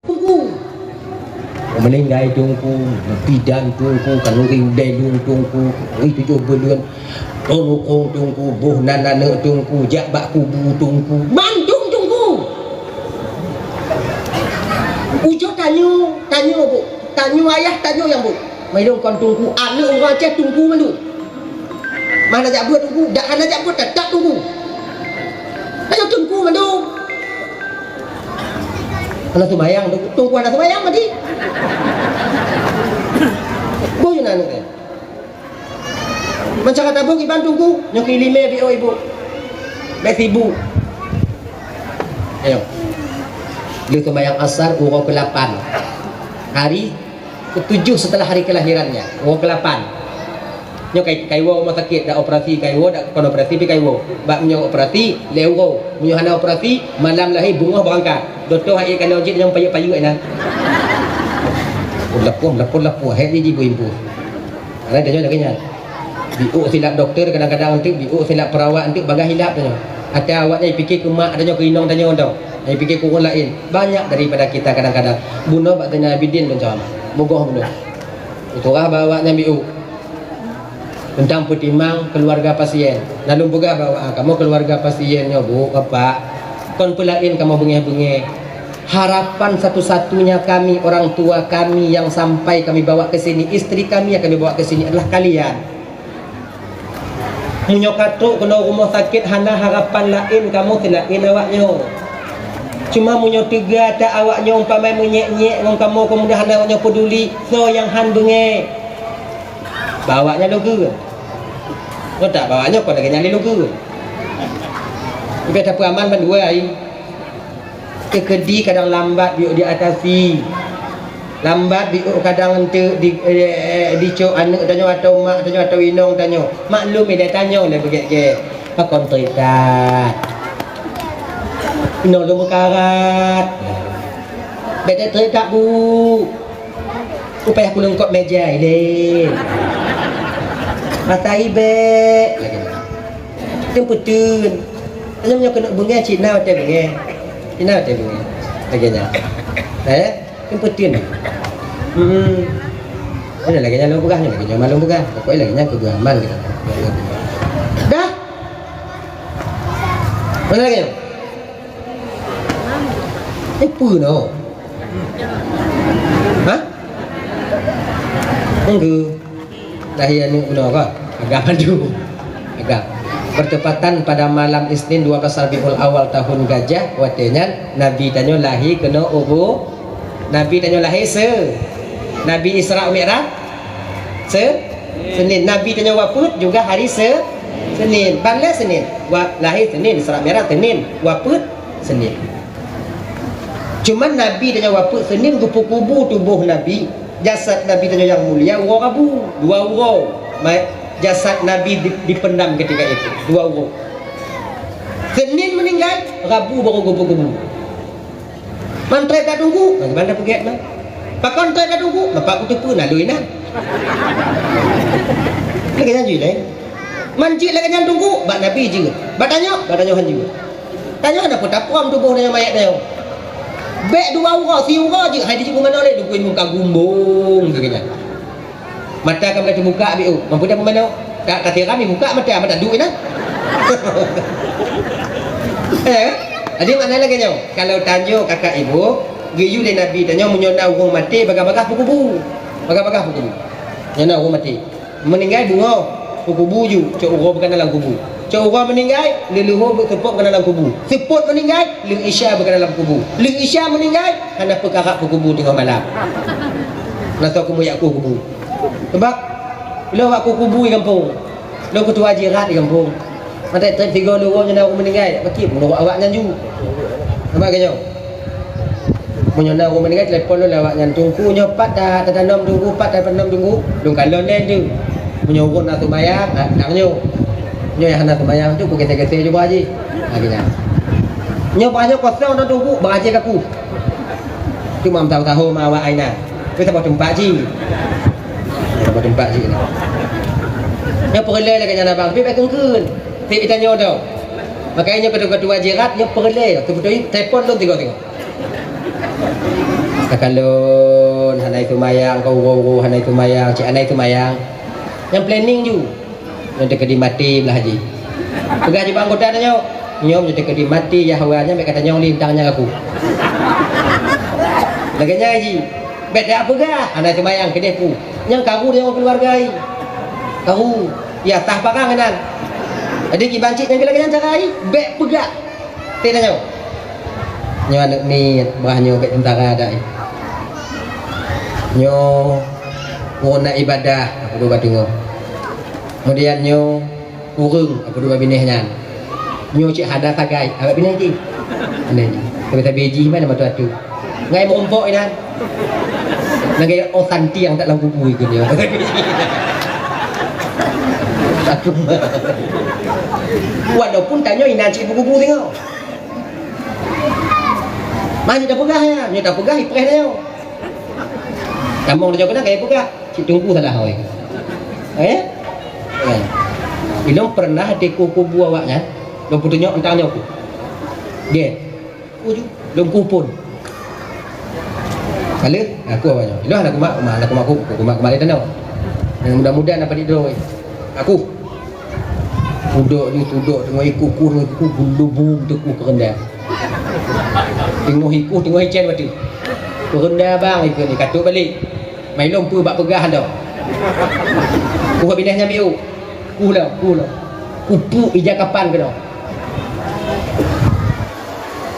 Teungku. Meuninggai Teungku, bidan Teungku, khanuri udeb lôn Teungku, khanuri tujoh buleuen. Lôn hukôm Teungku, boh nan aneuk Teungku, jak bak kubu Teungku. Bandum Teungku. Ujoe tanyoe, tanyoe bu. Tanyoe ayah, tanyoe nyang bu. Meunyoe kon Teungku, aneuk ureueng Aceh Teungku mandum. Mana jak beuet Teungku, dak hana jak beuet tetap Teungku. Tanyoe Teungku mandum. Hana seumayang, Teungku hana seumayang mati. Boh nyan aneuk nyan. Meucara taboh kiban Teungku, nyoe keu ileumèe B O ibu. Bék sibuk. Ayo. Lheueh seumayang asar uroe keulapan. Hari ketujuh setelah hari kelahirannya, uroe keulapan. Nyoe kai, kaiwoe rumoh sakét, dak operasi kaiwoe, dak kon operasi pi kaiwoe. Bak meunyoe operasi, lhèe uroe. Meunyoe hana operasi, malam lahé beungoh beurangkat. Dokto hai keunoe jih nyang payuek-payuek inan. Leupah, leupah, leupah. Hai jih jibu impus. Karena tanyoe lagèe nyan. Biôk silap dokto kadang-kadang enteuk, biôk silap perawat enteuk, bagaih silap tanyoe. Ata awak nyan pike keu mak tanyoe, keu inong tanyoe tau. Ai pike kureueng laén. Banyak daripada kita kadang-kadang. Bunoe bak Zainal Abidin lôn ceramah. Mugoh bunoe. Peugah bak awaknyan biôh. Teuntang peutimang keuluwarga pasien. Lalu peugah bak awak, "Ah, kamoe keuluwarga pasien nyoe, Bu, Bapak, kon peulaén kamoe beungéh-beungéh. Harapan satu-satunya kami, orang tua kami yang sampai kami bawa ke sini, istri kami yang kami bawa ke sini adalah kalian." Meunyoe ka trok keunoe rumoh sakét, hana harapan laén kamoe seulaén awak nyoe. Cuma meunyoe teuga that awak nyoe umpama meunyék-nyék ngon kamoe, keumudian hana awak nyoe peuduli, soe nyang han beungéh? Bak awak nyan lôn kheun. Kon tak, bak awak nyoe kon lagée nyan lé lôn kheun. Ibe tapeuaman bandua ai. Teukeudi kadang lambat biôh diatasi. Lambat biôh kadang enteuk di, eh, dicok aneuk tanyoe atau mak tanyoe atau inong tanyoe. Maklum ilée tanyoe lé beugét-gét. Pakon trép that. Inong lôn meukarat. Bék trép that, Bu. Upaya ku leungkop meja ilée. Mata ibek. Lagée nyan. Teupeuteuet. Nyoe, nyoe keuneuk beungéh, cit na watée beungéh. Cit na watée beungéh. Lagée nyan. Eh? Teupeuteuet. Hmm. Nyoe lagée nyan lôn peugah, nyoe lagée nyan lôn peugah. Pokoknya lagée nyan keubeuaman kita. Dah? Mana lagée nyan? Eh, peue nyoe? Hah? Enggak. Lahé aneuk bunoe ka? Agam maju. Agam. Bertepatan pada malam Isnin dua belas Rabiul Awal tahun Gajah, watée nyan Nabi tanyoe lahé keunoe ubu. Nabi tanyoe lahé se-, Nabi Isra Mi'raj se-, Senin. Nabi tanyoe wafeuet juga hari se-, Senin. Ban lé Senin. Wa-, lahé Senin, Isra Mi'raj Senin, wafeuet Senin. Cuman Nabi tanyoe wafeuet Senin geupeukubu tuboh Nabi, jasad Nabi tanyoe nyang mulia uroe Rabu, dua uroe ma-, jasad Nabi di-, dipendam ketika itu, dua uroe. Senin meuninggai, Rabu baru geupeukubu. Man trép tatunggu, bagaimana peugét na? Pakon trép tatunggu, nampak kuteupeue nalui na. Lagée nyan jih lé. Man jih lagée nyan tunggu, bak Nabi jih. Bak tanyoe, bak tanyoe han jih. Tanyoe hana peue taprom tuboh tanyoe, manyét tanyoe. Bék dua uroe, siuroe jeuet hai jijeuet peumanö lé, lubui muka gumbong keu geuhnyan. Mata ka mulai teubuka biôh, mampu dah peumanö? Ka, ka tiram ibuka mata, mata duek inan. Eh, jadi makna lagée nyoe, kalau tanyoe kakak ibu, geuyue lé Nabi tanyoe meunyoe na ureuëng maté bagah-bagah peukubu. Bagah-bagah peukubu. Nyoe na ureuëng maté. Meuninggai beungoh, peukubu ju, cok uroe beukeuna lam kubu. Cok uroe meuninggai, leuluhô beuseupôt beukeuna lam kubu. Seupôt meuninggai, leueng isya beukeuna lam kubu. Leueng isya meuninggai, hana peukarat peukubu teungoh malam. Na soe keumeuyak kuh kubu. Sabab, lôn wak kuh kubu di gampông. Lôn keutua jirat di gampông. Maté trép sigoe lôn nyoe na ureuëng meuninggai, pakri meunurot awak nyan ju. Nampak ke nyoe? Meunyoe na ureuëng meuninggai, telepon lôn lé awak nyan, "Teungku, nyoe pat ta-, tatanom Teungku, pat tatanom Teungku?" Lôn kalon lé tu. Meunyoe ureuëng na seumayang, na, nang nyoe. Nyoe nyang hana seumayang tu, kugesé-gesé ju bak jih. Ha, geuhnyan. Nyoe bak nyoe kosong na Teungku, bak jih kaku. Cuma meusaho-saho ma awak ai na. Tapi saboh teumpat jih. Saboh teumpat jih na. Nyoe peureulée lagée nyan abang, tapi bék keun-keun. Tiep itanyoe dong. Makanya nyoe keudua-keudua jirat nyoe peureulée, teubeutôi telepon lôn tiga-tiga. Takalon, hana seumayang, kau uroe-uroe hana seumayang, cit hana seumayang. Nyang planning ju. Nyoe teukeudi maté blah jih. Peugah jih bak anggota tanyoe, nyoe nyoe teukeudi maté, yah hawa nyan bék ka tanyong lé tang nyan aku. Lagée nyan jih. Bék dak peugah, hana seumayang keudeh ku. Nyang karu deungon keuluwarga jih. Karu. Ya, tah parang inan. Jadi kiban cit nyang lagée nyan cara jih, bék peugah. Teuh tanyoe. Nyoe aneuk miet, bah nyoe bék teuntara dak. Nyoe ureuëng na ibadah, aku dua batungoe. Kemudian nyoe ureuëng, aku dua binéh nyan. Nyoe cit hana sagai, awak binéh jih. Binéh jih. Tapi sabe jih mana mata tu. Ngai meurumpok inan. Ngai oh santiang tak lam kubu ikut nyoe. Aku. Walaupun tanyoe inan cit kubu tengok. Mah nyoe tapeugah ya, nyoe tapeugah ipreh nyoe. Tamong nyoe keunan kaya peugah, cit teungku salah awai. Eh? Eh. Ilong pernah di kubu awaknya, lom putunyok entang nyoe ku. Ge. Lôn kuh phôn. Halo, aku awak nyoe. Ilah aneuk mak, mak, aneuk mak aku, aku mak kembali tanoh. Mudah-mudahan dapat didroe. Aku. Tudok ni, tudok, teungoh ikuh, kuh, teungoh ikuh, kuh, gulubung, teukuh keureunda. Teungoh ikuh, teungoh icen bateue. Keureunda bang, ikut ni, katuk balik. Mai lom peue bak peugah dah. Kuh binéh nyan biu. Kuh lah, kuh lah. Kupu ija kapan keunoe.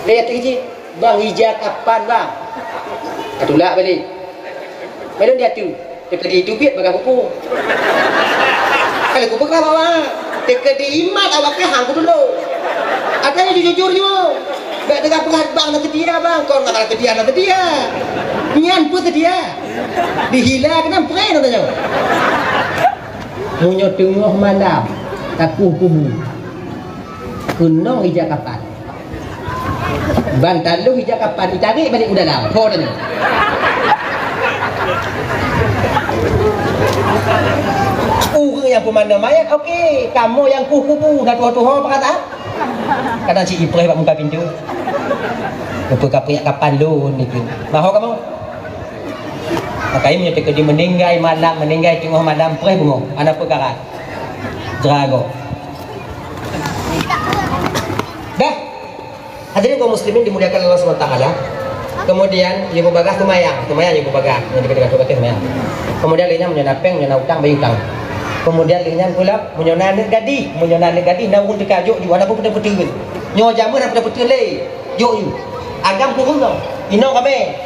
Dia tu iji, bang ija kapan bang? Katulak balik. Mai lom dia tu. Teukeudi itu biet bagaih kupu. Kalau kupu kenapa bang? Teukeudi imat awak kah hang kutulok. Ada yang jujur-jujur juga. Bek tengah peugah bang nak setia bang, kon nak setia nak setia. Nyan pun setia. Dihila kena pray nak tanya. Meunyoe teungoh malam takuh kubu, keunong ija kapan. Ban taloh ija kapan, itarék balik u dalam. Ho tanya. Ureueng nyang peumandang mayat, oke. Kamoe nyang kuh kubu, na tuho-tuho apa kata? Kadang cit ipreh bak muka pintu. Rupa kapriak kapan lôn nikeue. Maho kamoe. Makanya meunyoe teukeudi meuninggai malam, meuninggai teungoh malam, preh beungoh. Hana peukara. Jerago. Dah. Hadirin kaum muslimin dimuliakan Allah Subhanahu wa taala. Kemudian, ibu bagah tumayang, tumayang ibu bagah. Yang dikatakan tumayang. Kemudian, lheuh nyan meunyoe na péng, meunyoe na utang, bayar utang. Kemudian, lheuh nyan pula, meunyoe na aneuk gadih, meunyoe na aneuk gadih, na ureueng teuka jok ju, hana peue peuteun-peuteun. Nyoe jameun hana peuteun-peuteun lé. Jok ju. Agam kureueng tau. Inong ramé.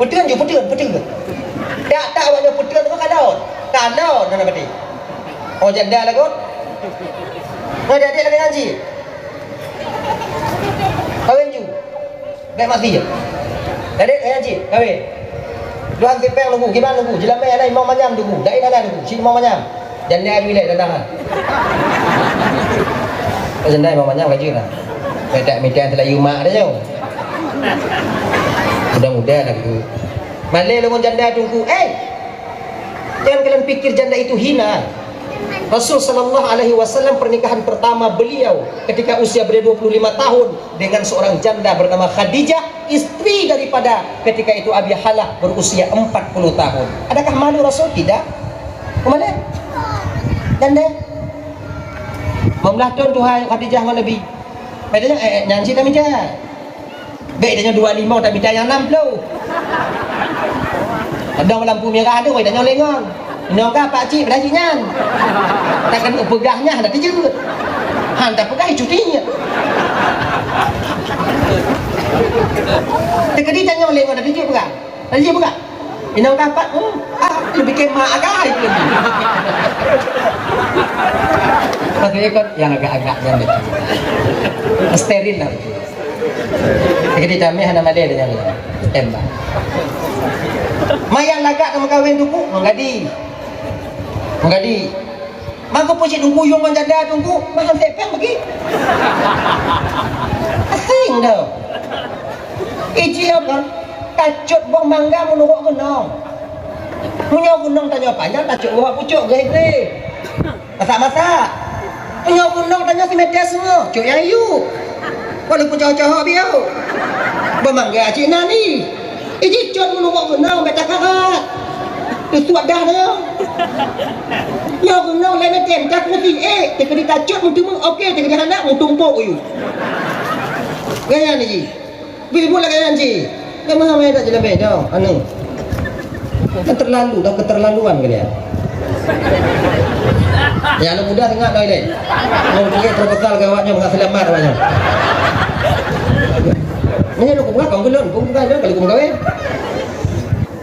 Peuteun ju, peuteun, peuteun. Tak, tak awak nyoe peuteun tu kalon. Kalon na berarti. Oh, janda lagot. Ngon adik lagèe nyan cit. Kawin ju. Bèk mati. Jadi, lagèe nyan cit, kawin. Tuhan sipeng lugu, kiban lugu, jeulamèe hana imong manyam lugu, laén hana lugu, cit imong manyam. Janda ju ilèe datang. Janda imong manyam ka jeuet lah. Bèk tak mita seulayu mak dah nyoe. Mudah-mudahan lah gitu. Malèe lôn ngon janda teungku, eh! Jangan kalian pikir janda itu hina. Rasul sallallahu alaihi wasallam, pernikahan pertama beliau ketika usia beliau dua puluh lima tahun dengan seorang janda bernama Khadijah, istri daripada ketika itu Abi Halah berusia empat puluh tahun. Adakah malu Rasul? Tidak. Kemana? Janda. Lima belas tahun tuha Khadijah ngon Nabi. Padahal, eh, eh, nyan cit tamita. Bèk tanyoe dua limong, tamita nyang nam ploh. Padahai lampu mirah tu, tanyoe lengong. Nyoe ka pak cik, padahai cit nyan. Takheun peugah nyan, hana teujeuet. Han tapeugah cuti nyan. Teukeudi tanyoe lengong, hana teujeuet peugah. Hana teujeuet peugah. Inong ka pat, hmm, ah, leubeh keu mak agak itu. Maksudnya kan yang agak-agak yang betul. Steril lah betul. Jadi kami hana malèe dengan dia. Tembak. Mayang lagak ka meukawen tu, Bu, meugadih. Meugadih. Mangko peucit nunggu yong ngon janda tunggu, mahan sepeng bagi. Asing dah. Iji apa? Tacut boh mangga meunurot gunong. Meunyoe gunong tanyoe panjang, tacut boh pucuk gre-gre. Masak-masak. Meunyoe gunong tanyoe simeter semua, cok yang yu. Walaupun cahok-cahok bieu. Bemangga cik nani. Iji cot meunurot gunong beta karat. Tutup dah dah. Nyoe gunong lé meter, tak kursi, eh, teukeudi tacut meuteumé, oke, teukeudi hana meutumpok yu. Gaya ni ji. Bilibut lagèe nyan cit. Dah meuhai tak jeulabe dah, anu. Kan terlalu, dah keterlaluan kalian. Ya, anak muda tengah dah ini. Mau pergi proposal ke awaknya, mengasal lamar awaknya. Ini lu kubuka, kau belum, kau buka dah, kalau kau kawin.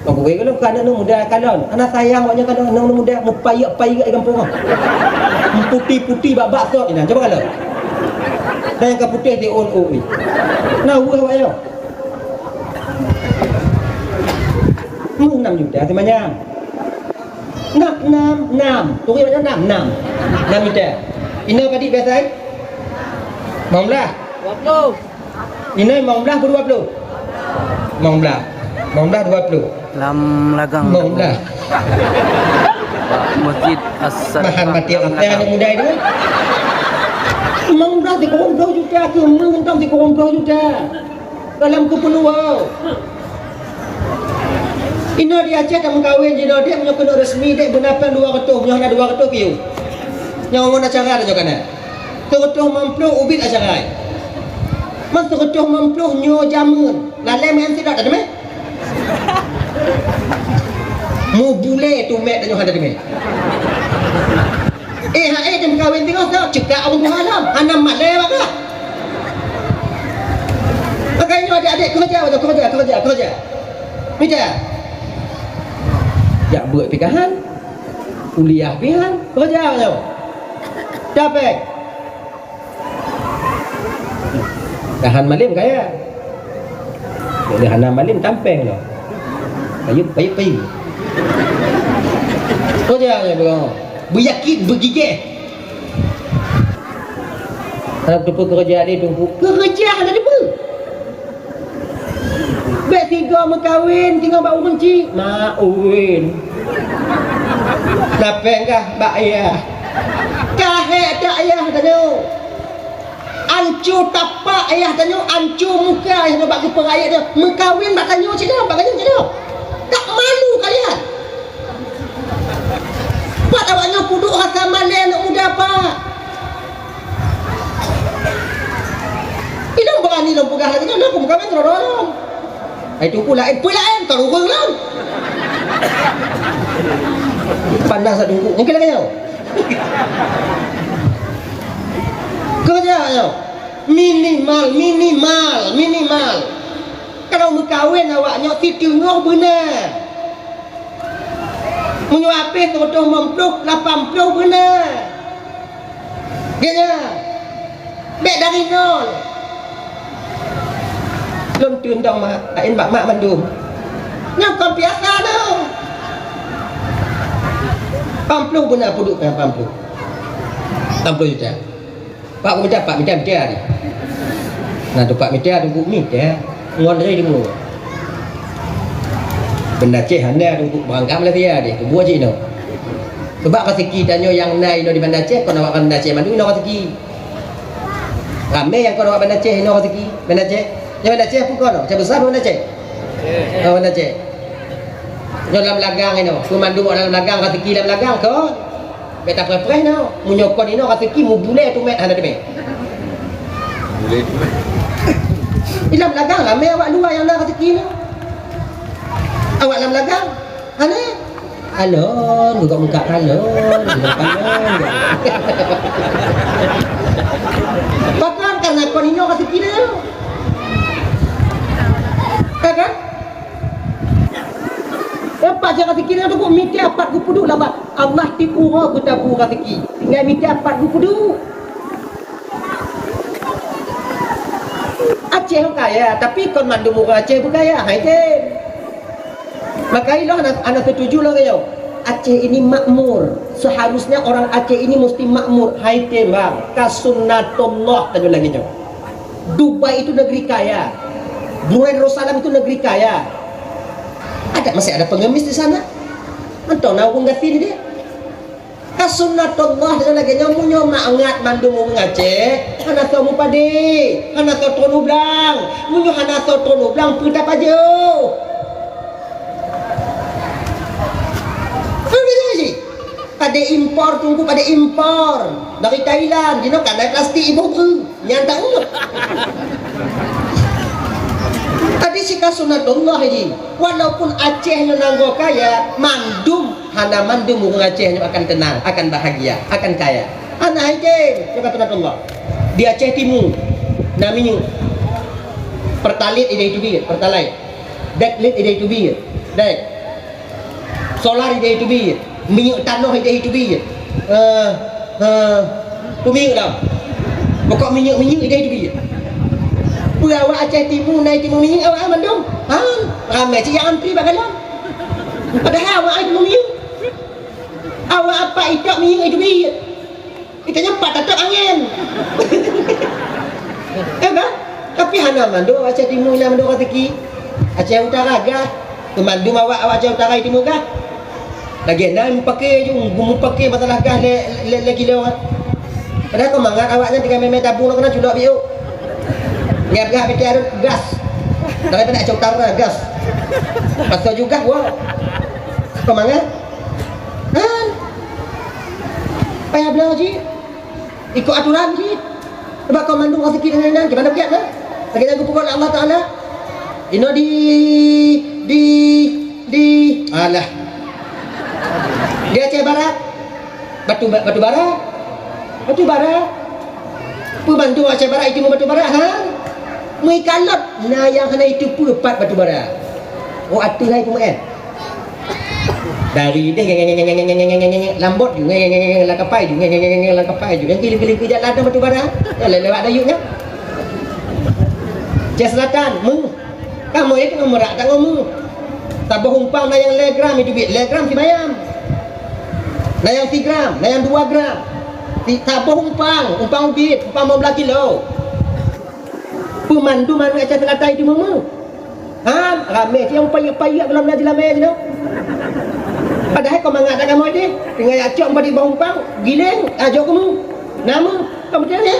Kau kawin kalau kau anak muda kalon, anak sayang awaknya kalon, anak muda mupayek-payek di kampung. Putih-putih bak-bak sok ini, coba kalau. Dan yang ke putih di on on ni. Nah, wah awaknya. Mu enam juta semuanya. Enam, enam, enam. Turi macam enam, enam. Enam juta. Ina tadi biasa, eh? Lima belas. Dua puluh. Ina lima belas atau dua puluh? Lima belas. Lima belas, dua puluh. Lam lagang. Lima belas. Masjid As-Sadaqah. Mahan mati lam lagang. Anak muda itu. Lima belas tiga puluh juta ke, lima belas tiga puluh juta. Dalam keupeunoh. Inoe di Aceh tameukawen jinoe dek, meunyoe keuneuk resmi dek beuna péng dua reutôh, meunyoe hana dua reutôh piôh. Nyang ngon acara tanyoe kana. Seureutôh limong ploh ubit acara. Man seureutôh limong ploh nyoe jameun. Lalée meu'en sidroe tadeungoe. Mubulée tumét tanyoe hana deungoe. Eh, hai, tameukawen teungoh soe? Cekak ureueng tuha lom. Hana malée bak kah. Makajih nyoe adik-adik, keureuja, keureuja, keureuja, keureuja. Mita. Jak beuet pih ka han. Kuliah pih han. Keureuja nyoe. Capek. Tahan malem kaya. Jadi hana malem tampeng nyoe. Payup, payup, payup. Keureuja nyoe beurangok. Beuyakin, beugigeh. Hana teupeu keureuja lé Teungku. Keureuja hana teupeu. Bék sigoe meukawen teungoh bak ureueng chik. Mak uwen. Lapéng kah bak ayah. Ka hék that ayah tanyoe. Anco tapak ayah tanyoe, anco muka ayah tanyoe bak geupeurayeuk nyoe. Meukawen bak tanyoe cit nyoe, bak ganyang cit nyoe. Tak malu kalian. Pat awak nyoe kuduek rasa malée aneuk muda, Pak. Ilôn beurani lôn peugah lagée nyoe, lôn peumeukawen keudroe lôn. Hai Teungku laén, peue laén, ka ureueng lôn. Panas that Teungku, mungken lagée nyoe. Keureuja nyoe. Minimal, minimal, minimal. Kalau meukawen awak nyoe siteungoh beuna. Meunyoe apéh seureutôh limong ploh, lapan ploh beuna. Geuhnyan. Bék dari nol. Lôn teundong mak, laén bak mak mandum. Nyan kon biasa nyoe. Lapan ploh beuna peuduek nyan, lapan ploh. Lapan ploh juta. Pak, ku mita, Pak, mita, mita. Nah, tu Pak mita, Teungku mita. Ngon lé deungoe. Banda Aceh hana Teungku beurangkat Malaysia deh, peubuet cit inoe. Sebab raseuki tanyoe nyang na inoe di Banda Aceh, kon awak Banda Aceh mandum inoe raseuki. Ramé nyang kon awak Banda Aceh inoe raseuki. Banda Aceh. Nyang Banda Aceh peue kon? Aceh Besar Banda Aceh? Oh, Banda Aceh. Nyoe lam lagang inoe. Peue mandum awak lam lagang, raseuki lam lagang kon. Bék tapreh-preh nyoe. Meunyoe kon inoe raseuki mubulée tumét hana teumé. Di lam lagang ramé awak luwa nyang na raseuki nyoe. Awak lam lagang hana. Alon, geugot muka alon, geugot alon. Pakon karena kon inoe raseuki nyoe. Ya kan? Leupah jak raseuki nyoe teungku, mita pat geupeuduek lam Allah tiep uroe geutabu raseuki. Tinggai mita pat geupeuduek. Aceh kaya, tapi kon mandum ureueng Aceh beukaya, hai tem. Maka ilôn hana, hana setuju lagée nyoe. Aceh ini makmur. Seharusnya orang Aceh ini mesti makmur. Hai tem bang, ka sunnatullah tanyoe lagée nyoe. Dubai itu negeri kaya. Brunei Darussalam itu negeri kaya. Ada, masih ada pengemis di sana. Mantong na ureueng gasien di dia. Ka sunnatullah lagée nyoe, meunyoe mangat mandum ureueng Aceh, hana soe mupadé, hana soe tron u blang. Meunyoe hana soe tron u blang, peue tapajoh? Peue jih? Padé impor, teungku, padé impor. Dari Thailand, jinoe kandai plastik iboh peue. Nyan tahu. Tapi si ka sunnatullah jih. Walaupun Aceh nyoe nanggroe kaya, mandum, hana mandum ureueng Aceh nyoe akan tenang, akan bahagia, akan kaya. Hana hai tem, nyoe ka sunnatullah. Di Aceh Timu, na minyeuk. Pertalite ideh teubiet, Pertalite. Deklit ideh teubiet. Dek. Solar ideh teubiet, minyeuk tanoh ideh teubiet. Eh, eh, peue minyeuk dah. Pokok minyeuk-minyeuk ideh teubiet. Peue awak Aceh Timu na timu minyeuk awak mandum? Ha, ramé cit nyang antri bak galon. Padahai awak ai timu minyeuk. Awak apak itok minyeuk ideh teubiet. Geutanyoe pat tatôb angén. Ya kan? Tapi hana mandum Aceh Timu, hana mandum raseuki. Aceh Utara gah, keu mandum awak, awak Aceh Utara Timu gah. Lagée na mupake ju, mupake masalah gah lé, lé, lé kilo kan. Padahai kon mangat awak nyan tinggai mé-mé tabung keunan culok biôk. Ngiap gah piti arut gas. Daripada Aceh Utara, gas. Pasal juga, wah. Kau mangat? Kan? Payah bela cit. Ikut aturan cit. Sebab kau mandum rezeki dengan nan, gimana pihak kan? Lagi jago pukul Allah Ta'ala. Ino di, di, di, alah. Di Aceh Barat. Batu, batu bara. Batu bara. Peue bandum Aceh Barat itu batu bara, ha? Meuikalot, na nyang hana itu peue pat batu bara. Oh, ateueh hai peumeu'en. Dari deh, lambot ju, lakapai ju, lakapai ju. Yang kilik-kilik jalan ada batu bara. Ya, lewat dayunya. Aceh Selatan, meuh. Kamoe teungoh meurak tangoh meuh. Saboh umpang na nyang lhèe gram itu biet, lhèe gram sibayam. Na nyang sigram, na nyang dua gram. Si saboh umpang, umpang ubit, umpang lima belas kilo. Peumandum aneuk Aceh Selatan itu meuh. Ha, ramé siang payek-payek belom na jilamé jinoe. Padahai kau mangat dak kamoe deh. Tinggai acok bak di bawah umpang, giléng, ajo kamu. Nama? Kamu tahu ya?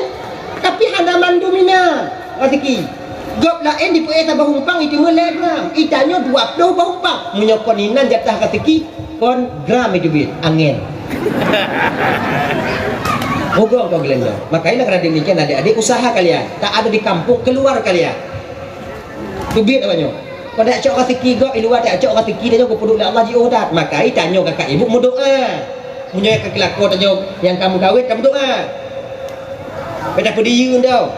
Tapi hana mandum inan rezeki. Gob laén dipeuéh saboh umpang, itu meuh lhèe gram. Itanyoe dua ploh boh umpang. Meunyoe kon inan jatah rezeki, kon gram itu biet, angén. Hugong kau geleng dong. Makanya kena demikian adik-adik, usaha kalian. Tak ada di kampung, keluar kalian. Teubiet awak nyoe. Kau dak cok rezeki gob, i luwa dak cok rezeki, tanyoe geupeuduek lé Allah jiôh that. Maka i tanyoe kakak ibu meudoa. Meunyoe ka keulakon tanyoe nyang ka meukawén, ka meudoa. Beda peudiyeu tau.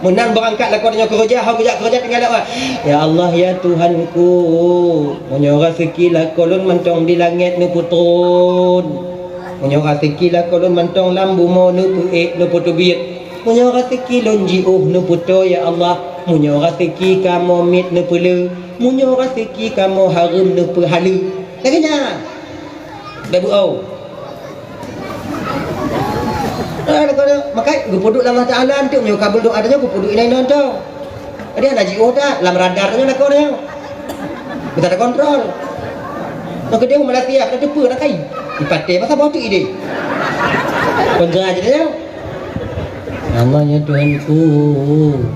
Meunan beurangkat lakoe tanyoe keureuja, hana geujak keureuja tinggai lé Allah. Ya Allah, ya Tuhanku, meunyoe rezeki lakoe lôn mantong di langét neupeutron. Meunyoe rezeki lakoe lôn mantong lam bumoe neupeuék, neupeuteubiet. Meunyoe rezeki lôn jiôh neupeutoe, ya Allah. Meunyoe rezeki kamoe miet neupeulé. Meunyoe rezeki kamoe hareuem neupeuhaleue. Lagèe nyan. Bèk beuôt. Ah, lakoe nyoe, makai geupeuduek lé Allah Taala, anteuk nyoe kabul doa tanyoe geupeuduek inan-inan teuh. Jadi hana jiôh that, lam radar tanyoe lakoe nyoe. Bisa takontrol. Nyoe keudeh Malaysia, ka teupeue rakai. Dipatéh masa boh tu idéh. Kontra aja tanyoe. Ya Allah, ya Tuhanku,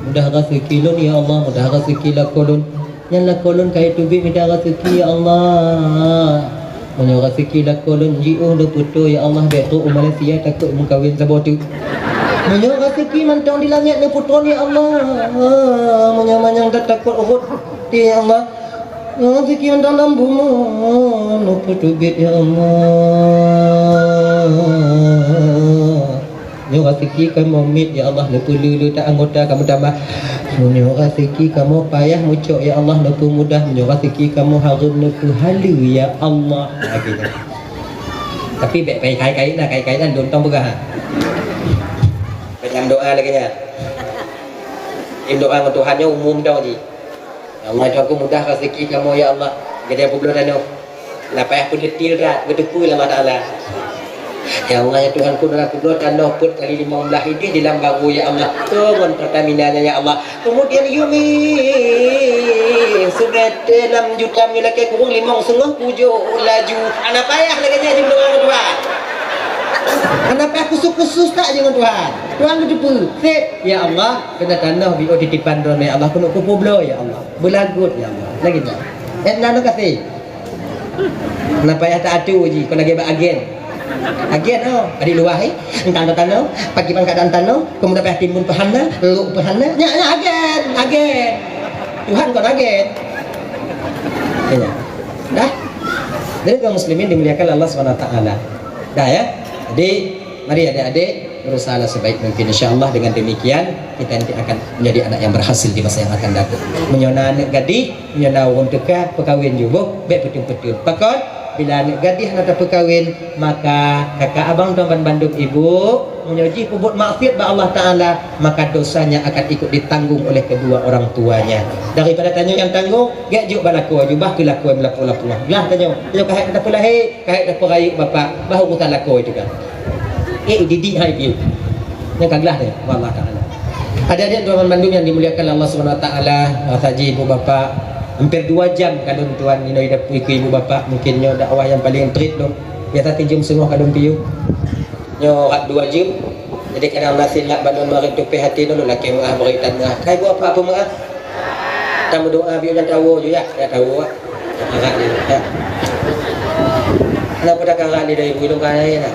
mudah rezeki lôn, ya Allah, mudah rezeki lakoe lôn. Nyan lakoe lôn ka iteubiet mita raseuki, ya Allah. Meunyoe raseuki lakoe lôn jiôh lôn peutoe, ya Allah, bèk trok u Malaysia takot meukawen saboh teuk. Meunyoe raseuki mantong di langèt neupeutron, ya Allah. Meunyoe manyang tatakot rhot, ya Allah. Meunyoe raseuki mantong lam bumoe neupeuteubiet, ya Allah. Nyoe raseuki kamoe miet, ya Allah, neupeuleuleue that anggota kamoe tamah. Nyoe raseuki kamoe payah meucok, ya Allah, neupeumudah. Nyoe raseuki kamoe hareuem neupeuhaleue, ya Allah. Lagèe nyan. Tapi bèk payah kait-kait na, kait-kait na lôn tong peugah. Bèk nyang doa lagèe nyan. Nyang doa ngon Tuhan nyoe umum tong jih. Ya Allah, Tuhanku, mudah raseuki kamoe, ya Allah. Jadi peubloe tanoh. Nah, payah peudetil that, geuteupeue lé Allah Taala. Ya Allah, ya Tuhanku, na peubloe tanoh peuet kali limong blah idéh di lam baro, ya Allah. Toh ngon Pertamina nyan, ya Allah. Kemudian yumi seubeuté enam juta meunyoe lakèe kureueng limong seungoh pujôh laju. Hana payah lagèe nyan jeuet ngon Tuhan. Hana payah khusus-khusus that jeuet ngon Tuhan. Tuhan geuteupeue. Sép, ya Allah, keunan tanoh biôh titipan Droeneuh, ya Allah, keuneuk kupeubloe, ya Allah. Beulagot, ya Allah. Lagèe nyan. Eh, na, na kasih. Na payah taatô jih, kon lagèe bak agen. Agen, oh, di luwa, eh. Entang tanoh, pagi pangkat dan tanoh, kemudian payah timbun peuhana, lok peuhana. Nyan, nyan agen, agen. Tuhan kon agen. Ya. Dah. Jadi, kaum muslimin dimuliakan Allah Subhanahu wa Taala. Dah, ya. Jadi, mari adik-adik berusahalah sebaik mungkin. Insya Allah dengan demikian kita nanti akan menjadi anak yang berhasil di masa yang akan datang. Meunyoe na aneuk gadih, meunyoe na ureueng teuka, peukawen ju boh, bèk peuteun-peuteun. Pakon? Bila aneuk gadih hana tapeukawen, maka kakak abang tuan ban bandum ibu, meunyoe jih peubuet maksiat bak Allah Taala, maka dosanya akan ikut ditanggung oleh kedua orang tuanya. Daripada tanyoe nyang tanggung, gèt jok bak lakoe, jubah keu lakoe meulapoe-lapoe. Glah tanyoe, tanyoe ka hèk tapeulahé, ka hèk tapeurayeuk bapak, bah urusan lakoe teuka. Eh, didik hai piye. Nyang ka glah nyoe, bak Allah Taala. Adik-adik tuan ban bandum yang dimuliakan Allah Subhanahu wa Taala, rasa jih ibu bapak, hampir dua jam kalon tuan inoe di dapur keu ibu bapak, mungkin nyoe dakwah yang paling trit lom. Biasa sijeuem seungoh kalon piôh. Nyoe rab dua jeuem. Jadi kadang na silap bandum marit tupéh até lôn lakèe meu'ah beurit tan meu'ah. Kai ibu bapak peumeu'ah? Tameudoa biôh nyan tawoe ju ya, ya tawoe. Agak ni, ya. Kenapa tak agak ni dari ibu hidung kaya ya?